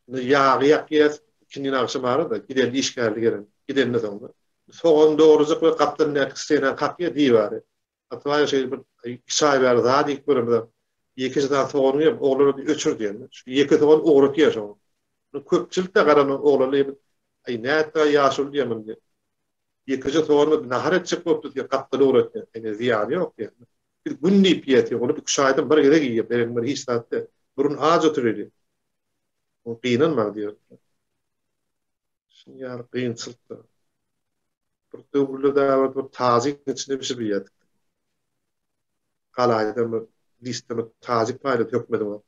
Indi ýagy ýakýas, ikindin agşam ara-da, gideli işgärli gelen, gidenden soňra. Sogan dograjak we gapdalyndaky stenany kakýar diwary. Atabaýew şeýle bir iki aý bäri zat iýip göremizok. Ýekeje sany soganyňy ýep, oglan ony öçür diýen. Şu ýeke sogan ugratýar şoňa. Köpçülik-de garanok oglana diýip, aý nätdi-aý ýaşuly diýen muny diýip. Ýekeje sogany nahar etjek bolup dur diýip, gapdala ugratýar. Ine zyýany ýok diýen. Biz gün diýip ýeýäs, ol üç aýdan bir gezek iýýär, berenim bir hiç zat däl. Burun aç oturýar. Ol gynanma diýýär. Şuny ýaly kynçylykda. Bir döwürler dagy bir tajik içinde bişirip iýýärdik. Galaýdan bir listde bir tajik paýlady hökmediň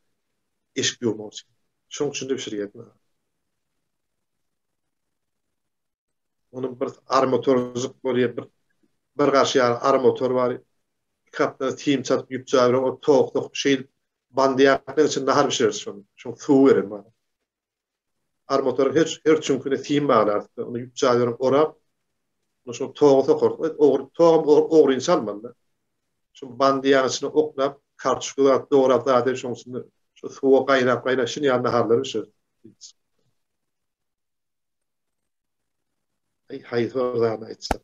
eşik ýuwmak üçin. Şoň üçin de bişirýärdik. Onuň bir armatorjyk bolýar, bir bir gaş ýaly armator bar. Iki gapdan sim çatyp ýüp jaýyp, o tok sokup şeýdip bandyýakdan içinde nahar bişireris şony. Şoň suwy beren bar. Armatoryň her her çüňküne sim baglardyk. Ony ýüp jaýyp orap, ony şo toga sokardyk. Ogry togam ogryny çalmaly. Şu bandyýagyň içine oklap, kartoşka zat dograp zat edip şoň içinde şu suwa gaýnap gaýnap şuny ýaly naharlar bişirdik. Aý haýsy bir zady aýtsak.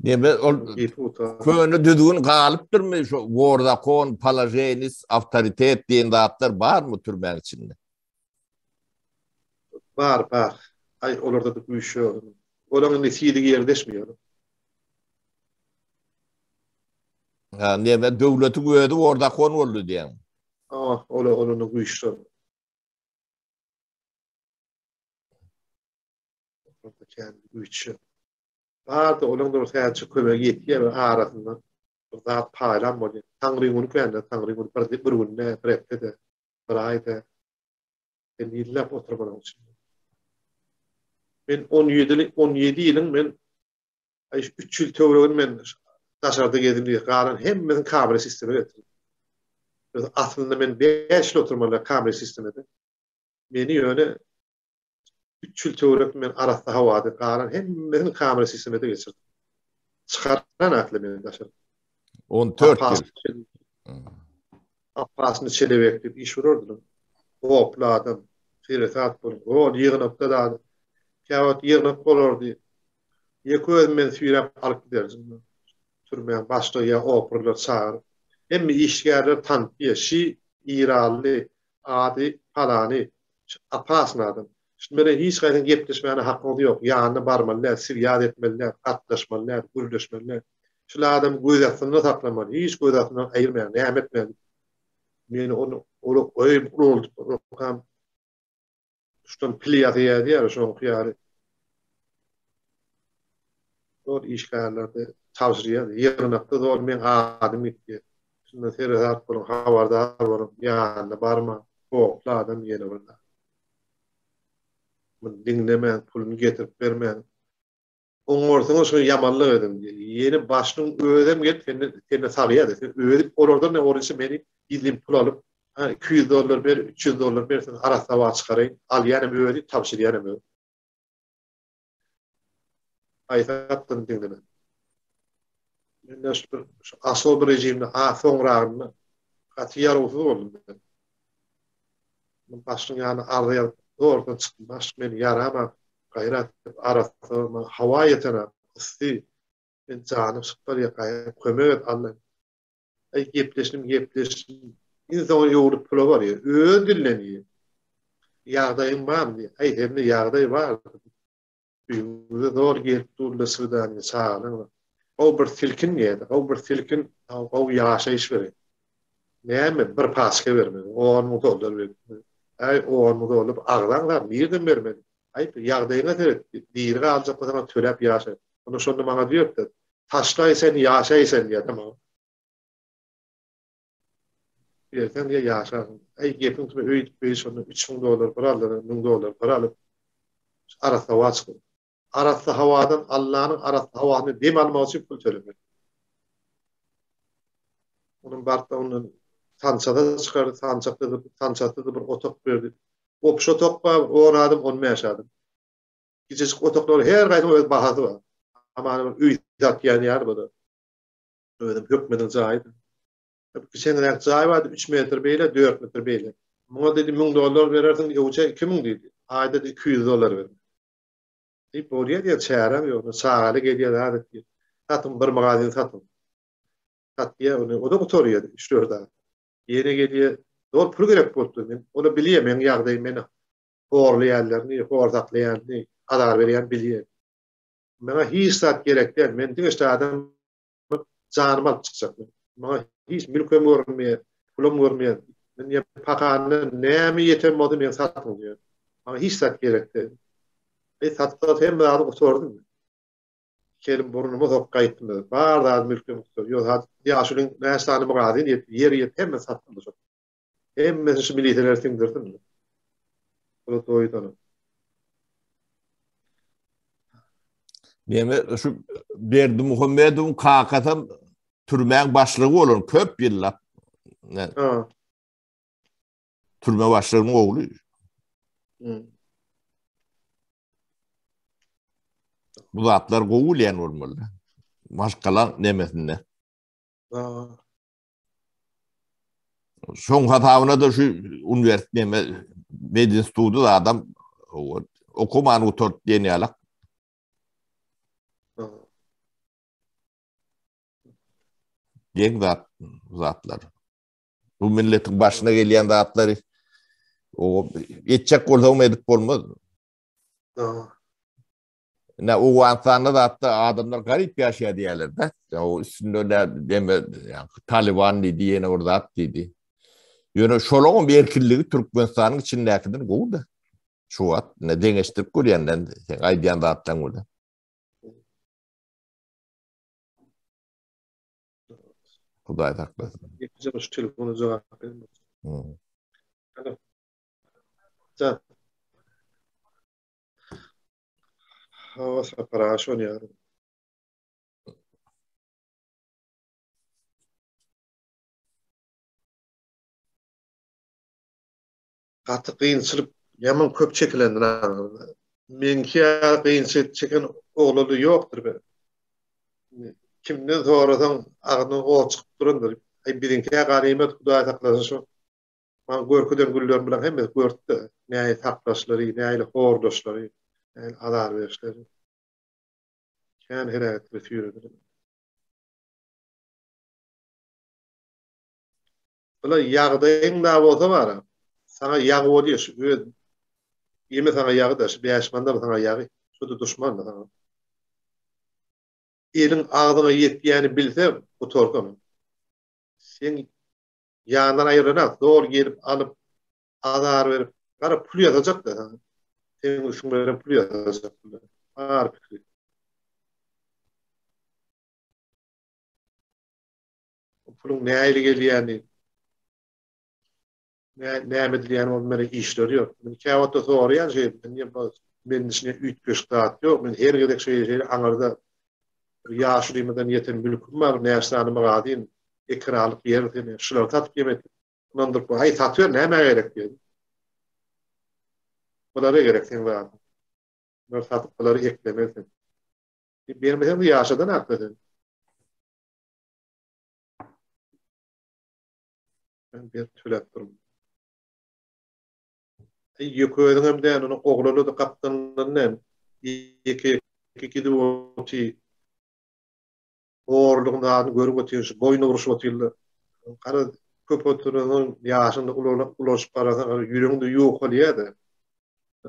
Neme ol köne düzgün galypdyrmy şu war zakon, položenis, awtoritet diýen zatlar barmy türmäň içinde? Bar, bar. Aý olarda da güýç ýok. Olaryň indi siýdigi ýerleşmeýär. Ha, neme döwletiň özi war zakon boldy diýýäň. Ah, ola olarda güýç ýok. Orada kän güýç ýok. Bardy, olaň da bir sähelçe kömegi ýetýär we arasynda bir zat paýlan bolýar. Taňryň güni kände, Taňryň güni bir, bir günde, bir hepdede, bir aýda. Sen ýyllap oturmaly oň içinde. Men 17 17 ýylyň men aý 3 ýyl töweregini men daşarda gezdim diýip, galan hemmesini kamera sistema getirdim. Aslynda men 5 ýyl oturmaly kamera sistemada. Meni ýöne 3 ýyl töwerek men arassa howada galan hemmesini kamera sistemada geçirdim. Çykaran atly meni daşary. 14 ýyl. Appasyny çelebek diýip iş urardylar. Goply adam, seresap boluň. Ol ýygnakda da käwagt ýygnak bolardy. Ýeke özüm meni süýräp alyp giderdim. Türmäň başlygy ýa operler çagyryp, hemme işgärleri tanyp, şi Iranly, Ady palany, şu opasny adam. Şuny bilen hiç haýsyň gepleşmäne hakyňyz ýok. Ýanyna barmaly däl, swýaz etmeli däl, gatnaşmaly däl, gürleşmeli däl. Şul adamy göz astynda saklamaly, hiç göz astyndan aýyrmaň, näme etmeli. Men ony ola goýup ulaldyp oňkam Şundan pil ýasaýar diýýär şoňky ýaly. Zor işgärlerde tabşyrýar. Ýygnakda zor meň adym gitdi. Şundan seresap boluň, habardar boluň, ýanyna barmaň. Howply adam ýene bir zat. Muny diňlemäň, puluny getirip bermäň. Oňarsyňyz şony ýamanlyk ediň diýýär. Ýene başlygyň özem gelip senden senden salýar diýýär. Sen özi olardan ne orunça meni gizlin pul alyp, ha 200 dollar ber, 300 dollar ber, sen arassa howa çykaraýyn. Alýan hem özi, tabşyrýan hem özi. Aýsapdym diňleme. Men şu bir şu asob rejimde a soňragynda gaty ýarawsyz boldum men. Men başlygyň ýanyna arza ýazyp zordan çykdym. Başlyk meni ýaraman Gaýrat et, arassa, maňa hawa ýetenak, yssy. Men janym çykyp barýar, gaýrat, kömek et, Alla. Aý, gepleşdim, gepleşdim. Iň soňy öwrülip pula barýar. Öz dillenýär. Ýagdaýyň barmy diýýär. Aý, sende ýagdaý bar. Öýüňize zor gelip durlar, swidaniýa çagalaň. Gowy bir silkin diýýär. Gowy bir silkin, gowy ýaşaýyş bereýin. Näme, bir paçka bermeli, on müň dollar bermeli. Äý, on müň dollar agzaň zat, nirden bermeli? Aý, ýagdaýyňa seret, diri galjak bolsaň töläp ýaşa. Onda şonda maňa diýerdi, Taşlaý sen, ýaşaý sen diýerdi maňa. Berseň diýer, ýaşarsyň. Äý, gepiň tüme öýdüp beýdip şonda 3000 dollar bir aldylar, 1000 dollar bir alyp, arassa howa çykdy. Arassa howadan Allanyň arassa howasyny dem almak üçin pul tölemeli. Onuň bartda ondan sançada çykardy, sançakda sançasy bir otak berdi. Opş otak bar, 10 adam, 15 adam. Kiçijik otaklar her gaýsynyň öz bahasy bar. Amany bir öý satýan ýaly bu da. Özem hökmediň jaýydy. Kiçeňräk jaý bardy, 3 metr beýle, 4 metr beýle. Muňa diýdi 1000 dollar berersiň, öwçe 2000 diýdi. Aýda 200 dollar ber. Diýip bolýar diýýär, çäräm ýok. Çagaly gelýär, zat etýär. Satyň bir magazin satyň. Satýar ony, o-da gutarýar 3-4 aý. Ýene gelýär, zor pul gerek bolupdyr. Men ola bilýär, meň ýagdaýym meni horlaýanlaryny, hor saklaýanyny, azar berýän bilýär. Maňa hiç zat gerek däl. Men diňe şu adam janymy alyp çykjak men. Maňa hiç mülkem görünmeýär, pulum görünmeýär. Men diýýär, pakanda näme ýeten bolsa men satyň diýýär. Maňa hiç zat gerek däl. Eý, satyp hemme zady gutardym. Kelim burnumy sokup gaýtdym. Bar zady mülkem gutardy. Ýok, zat ýaşulyň näçe sany magazin ýetdi, ýer ýetdi, hemme satdym şol. Hemmesini şu miliselere siňdirdim. Pula doýdany. Neme şu Berdimuhamedowyň kakasam türmäň başlygy bolan köp ýyllap. Ha. Türme başlygynyň ogly. Hmm. Bu zatlar gowy bilýän bolmaly. Maşgala nemesinde. Ha. Şoň hasabyna da şu uniwersitet neme medinstituty da adam okuman gutart diýen ýalak. Geň zat zatlar. Bu milletiň başyna gelýän zatlary o etjek bolsaň edip bolmaz. Ne Owganystanda zatda adamlar garyp ýaşaýar diýýärler-de. O üstünde ne deme, Taliban diýdi, ýene bir zat diýdi. Ýöne şolaryň erkinligi Türkmenistanyň içindäkiden gowy-da. Şu wagt ne deňeşdirip görýänden sen aýdýan zatlaryň bilen. Hudaý saklasyn. Ýeke şu telefona jogap berme. Hmm. Jan. Hawa Sapar aga şony ýaly. Gaty kynçylyk ýaman köp çekilendir aňyrda. Meňki ýaly kynçylyk çeken oglany ýokdur be. Kimden sorasaň agzyndan ot çykyp durandyr. Aý biziňkä ganymat Hudaý saklasyn şu Maňa görkezen güllerim bilen hemmesi gördi-de, nähili saklaşlary, nähili horlaşlary, nähili azar berişleri. Kän heläkçilige süýrediler. Bula ýagdaýyň da bolsa bara, saňa ýagy bolýar şu öz ýeme saňa ýagy-da, şu bäşmandam saňa ýagy, şu-da duşman-da saňa. Eliň agzyňa ýetýäni bilse, gutardy onuň. Seň Ýandan aýrylanak, zor gelip alyp, azar berip, gara pul ýasajak-da saňa. Seň üçin beren pul ýasajak bular. Bar pikiri. O puluň nähili gelýäni, näme edilýäni ol meni işleri ýok. Men käwagtda soraýan şeýle, men diýen meniň içinde üýtgeşik zat ýok. Men her gezek şeýle şeýle aňyrda bir ýaşulymyzdan ýeten mülküm bar, näçe sany magazin, ekiralyk ýer seni, şulary satyp ýem etdik. Ynandyryp, aý satyber, nämä gerek diýdi. Bulara gerek seň zadyň. Bulary satyp, bulary eklemeli sen. Diýip, bermeseň de ýaşadan akla sen. Ben berip töläp durun. Aý, ýeke özüňem däl, onuň ogluly-da gapdalyndan däl. Ýeke-ýeke gidip otyr. Horlugyň zadyny görüp otyr, şu boýun uruşyp otyrlar. Garaz, köp oturansoň, ýaşyň-da ulalşyp barasaň, ýüregiň-de ýukalýar-da.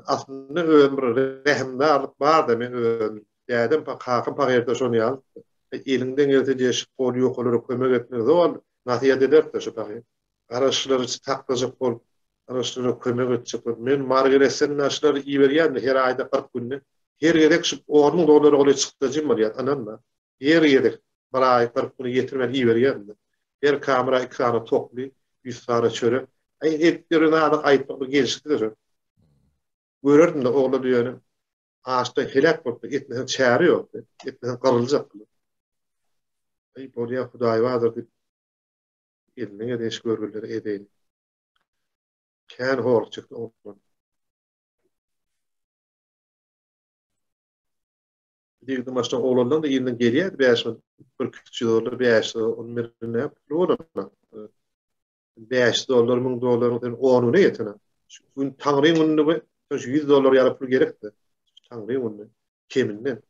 Aslynda özüm bir rehimdarlyk bar-da, men özüm dädem, kakam pahyr-da şony ýalypdy. Eliňden gelse diýe, şu gol ýukalara kömek etmek zor, nasihat ederdi-de şu pahyr. Garaşlary saklajak bolup, garaşlara kömek etjek bolup. Men Margaretsen şulary iberýän-de her aýda 40 günde. Her gezek şu 10 müň dollara golaý çykdajym bolýar, ynanma. Her gezek bir aý 40 güne ýetirmän iberýän-de. Her kamera 2 sany tokly, 100 sany çörek. Aý, edip ýören adam aýtmak bir gelşiksiz şo. Görerdim-de oglan ýöne açdan heläk bolupdyr, etmeseň çäre ýokdy. Etmeseň gyryljak. Aý, bolýa, Hudaý bardyr diýip Elinden gelen iş görgülileri edeýin. Kän horluk çekdi oglan. Degdi maşynyň oglanlaryň da yzyndan gelýärdi 5 müň, bir 300 dollar, 500 dollar, onun birine näme puly bolanok. 500 dollar, 1000 dollaryň sen 10 güne ýetene. Şu gün Taňryň gününi we şu 100 dollar ýaly pul gerekdi. Taňryň gününi keminden.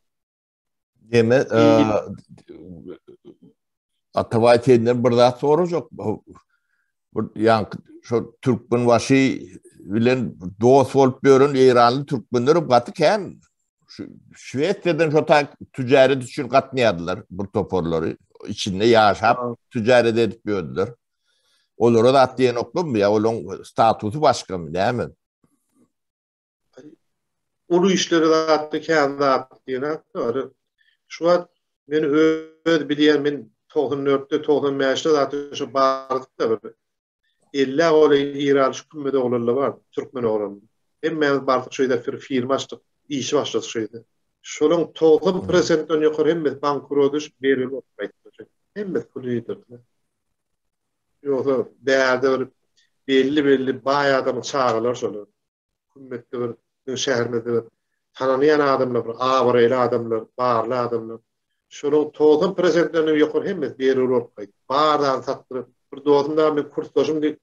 Deme, Atabaý senden bir zat sorajak. Bir ýaňky şo Türkmenbaşy bilen dost bolup ýören eýranly türkmenler gaty kän. Şu Şwesiýadan şo ta tüjaret üçin gatnaýardylar bir toparlary. Içinde ýaşap tüjaret edip ýördüler. Olara zat diýenoklarmy ýa olaryň statusy başgamy näme? Uly işleri zatda kän zat diýenok. Şu wagt men öz bilýän men 94-de 95-de zatda şu bardyk da bir 50 golaý Iran şu kümmede oglanlar bar, türkmen oglanlar. Hemmämiz bardyk şu ýerde bir firma açdyk, işi başladyk şu ýerde. Şolaryň 90 prosentden ýokary hemmesi bankrot düşüp, bergili bolup gaýtdy. Hemmesi pul ýitirdiler. Ýogsa bärde bir belli-belli baý adamyň çagalary şolar. Kümmetde bir biziň şäherimizde bir tananýan adamlar, bir abraýly adamlar, barly adamlar. Şolaryň 90 prosentlerinden ýokary hemmesi bergili bolup gaýtdy. Bar zadyny satdyryp, bir dostum dagy meniň kursdaşym diýip,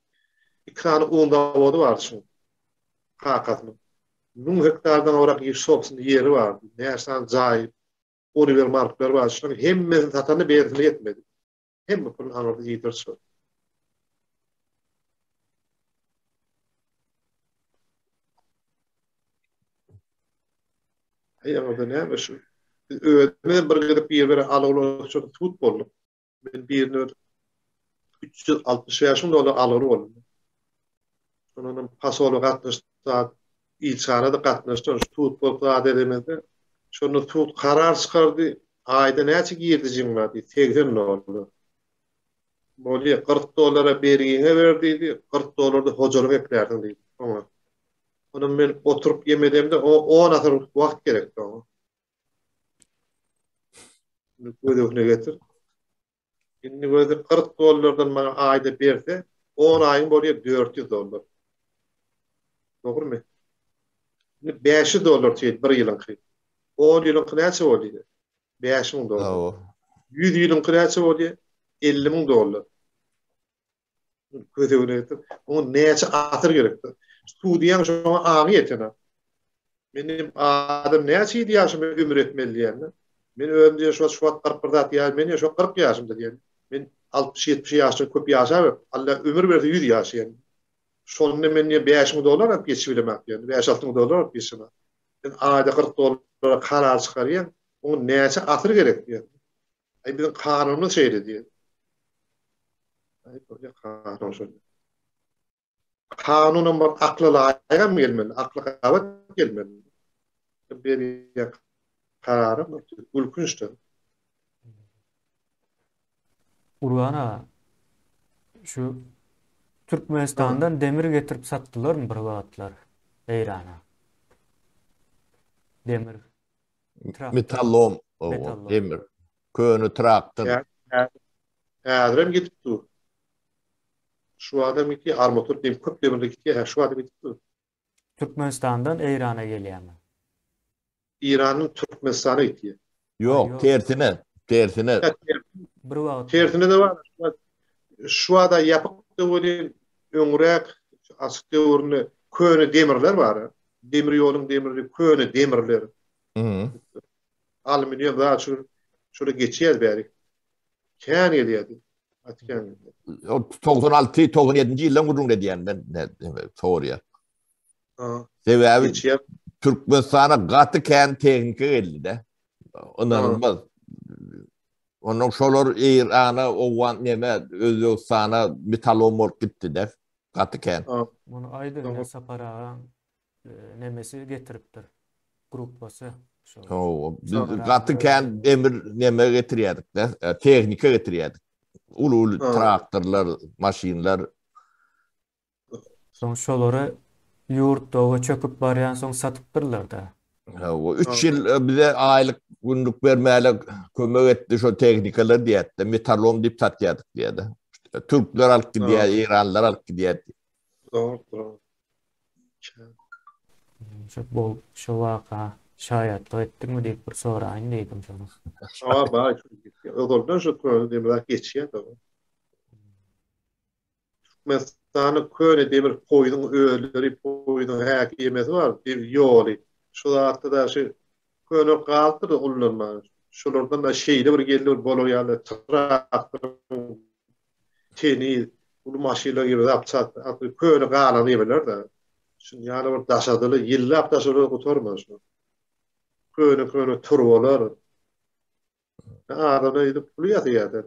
iki sany un zawody bardy şuň kakasynyň. 1000 hektardan gowrak ýer sobstwnyý ýeri bardy. Näçe sany jaýy, Oliwer Marklar bardy. Şolaryň hemmesini satanda bergisine ýetmedi. Hemme puluny aňyrda ýitirdi şol. Aý aňyrda näme şu? Biz özümizem bir gezek bir bere algyly şol sud bolduk. Men birine bir 365 müň dollar algyly boldum. Şondan pasola gatnaşdy, ilçihana-da gatnaşdy, sud bolup zat edemezde. Şonda sud karar çykardy, aýda näçe girdejiň bar diýdi, 80 dollar. Bolýa, 40 dollara bergiňe ber diýdi, 40 dollarda hojalyk eklärsiň diýdi oňa. Onam men oturyp ýemedemde oňa 10 asyr wagt gerekdi oňa. Göz öňüne getir. Indi gözi 40 dollardan maňa aýda berse, 10 aýyň bolýar 400 dollar. Dogrumy? Indi 500 dollar diýdi bir ýylyňky. 10 ýylyňky näçe bolýar? 5000 dollar. 100 ýylyňky näçe bolýar? 50 müň dollar. Göz öňüne getir. Oňa näçe asyr gerekdir? Sudýaň şoňa aňy ýetenok. Men diýdim, adam näçe ýyl ýaşamaly ömür etmeli diýende. Men özüm diýen şu wagt 41 zat ýaş, men diýen şu 40 ýaşymda diýen. Men 60-70 ýaşdan köp ýaşap, Alla ömür berse 100 ýaşaýan. Şonda men diýen 5000 dollar alyp geçip bilemok diýen. 5-6 müň dollar alyp geçemok. Sen aýda 40 dollara karar çykarýaň, oňa näçe asyr gerek diýen. Aý biziň kanunymyz şeýle diýen. Aý bolýa kanun şeýle. Kanunam bir akla laýygam gelmeli, akla gabat gelmeli. Berýän kararym gülkünçdir. Gurban aga, şu Türkmenistandan demir getirip satdylarmy bir wagtlar Eýrana? Demir. Metallom, demir. Köne traktor. Häzirem gidip dur. Şu adam gitdi, armatur diýip köp demirde gitdi, hä şu adam gidip dur. Türkmenistandan Eýrana gelýärmi? Eýrandan Türkmenistana gitýär. Ýok, tersine, tersine. Bir wagt. Tersine de bar. Şu ada ýapyk welin öňräk açyk döwründe köne demirler bar. Demir ýoluň demiri, köne demirler. Mhm. Alüminium zat şu şöyle geçýär bäri. Kän gelýärdi. Gaty kän gelýärdi. O 96, 97-nji ýyldan gürrüň edýän men sorýar. Sebäbi Türkmenistana gaty kän tehnika geldi-de. Ynanylmaz. Ondan şolar Eýrana, Owgan neme, Özbegistana metalom bolup gitdi-de. Gaty kän. Muny aýdyň Sapar agaň nemesi getiripdir. Gruppasy. Hawa, biz gaty kän demir neme getirýärdik-de, e, tehnika getirýärdik. Uly-uly traktorlar, maşynlar. Soň şolary ýurt doga çöküp barýan soň satypdyrlar-da. Hawa, 3 ýyl e, bize aýlyk günlük bermäle kömek etdi şo tehnikalar diýýärdi. Metallom diýip satýardyk diýýärdi. Türkler alyp gidýär, eýranlylar alyp gidýär. Dogry, dogry. Şu bol şu waka. Şaýatlyk etdiňmi diýip bir soraýyn diýdim şony. Hawa bar. Ozaldan şu köne demir zat geçýär. Türkmenistanda köne demir poýzuň özleri, poýzuň häkimiýeti bar, ýoly. Şu zatda-da şu köne galypdyr ullanman. Şolardan-da şeýle bir geldi bir bolar ýaly traktoryň teni, uly maşynlar gibi zapçast, köne galan ýerler-de. Şuny ýaly bir daşadyly, ýyllap daşadyly gutarmaz şu. Köne-köne turbalar. Adamlar edip puly ýasaýarlar.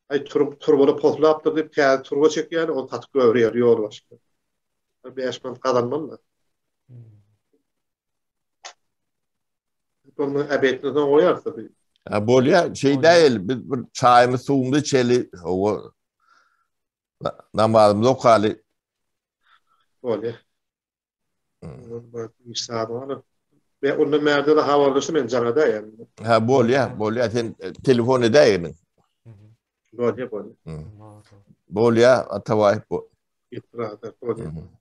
Aý tur turbaly poslapdyr diýip täze turba çekýär, ony satyp goýberýär ýol başynda. 5 manat gazanmaly. Bolma äbetini soň goýarys biz. Ha bolýa, şey däl, biz bir çaýymyz, suwumyzy içeli, hawa. Namazymyzy okaly. Bolýa. Ve ondan merde de habarlaşym men jaňa da yani. Ha bolýa, bolýa sen e, telefon edäýgin. Bolýa, bolýa. Bolýa, Atabaý. Bolýa.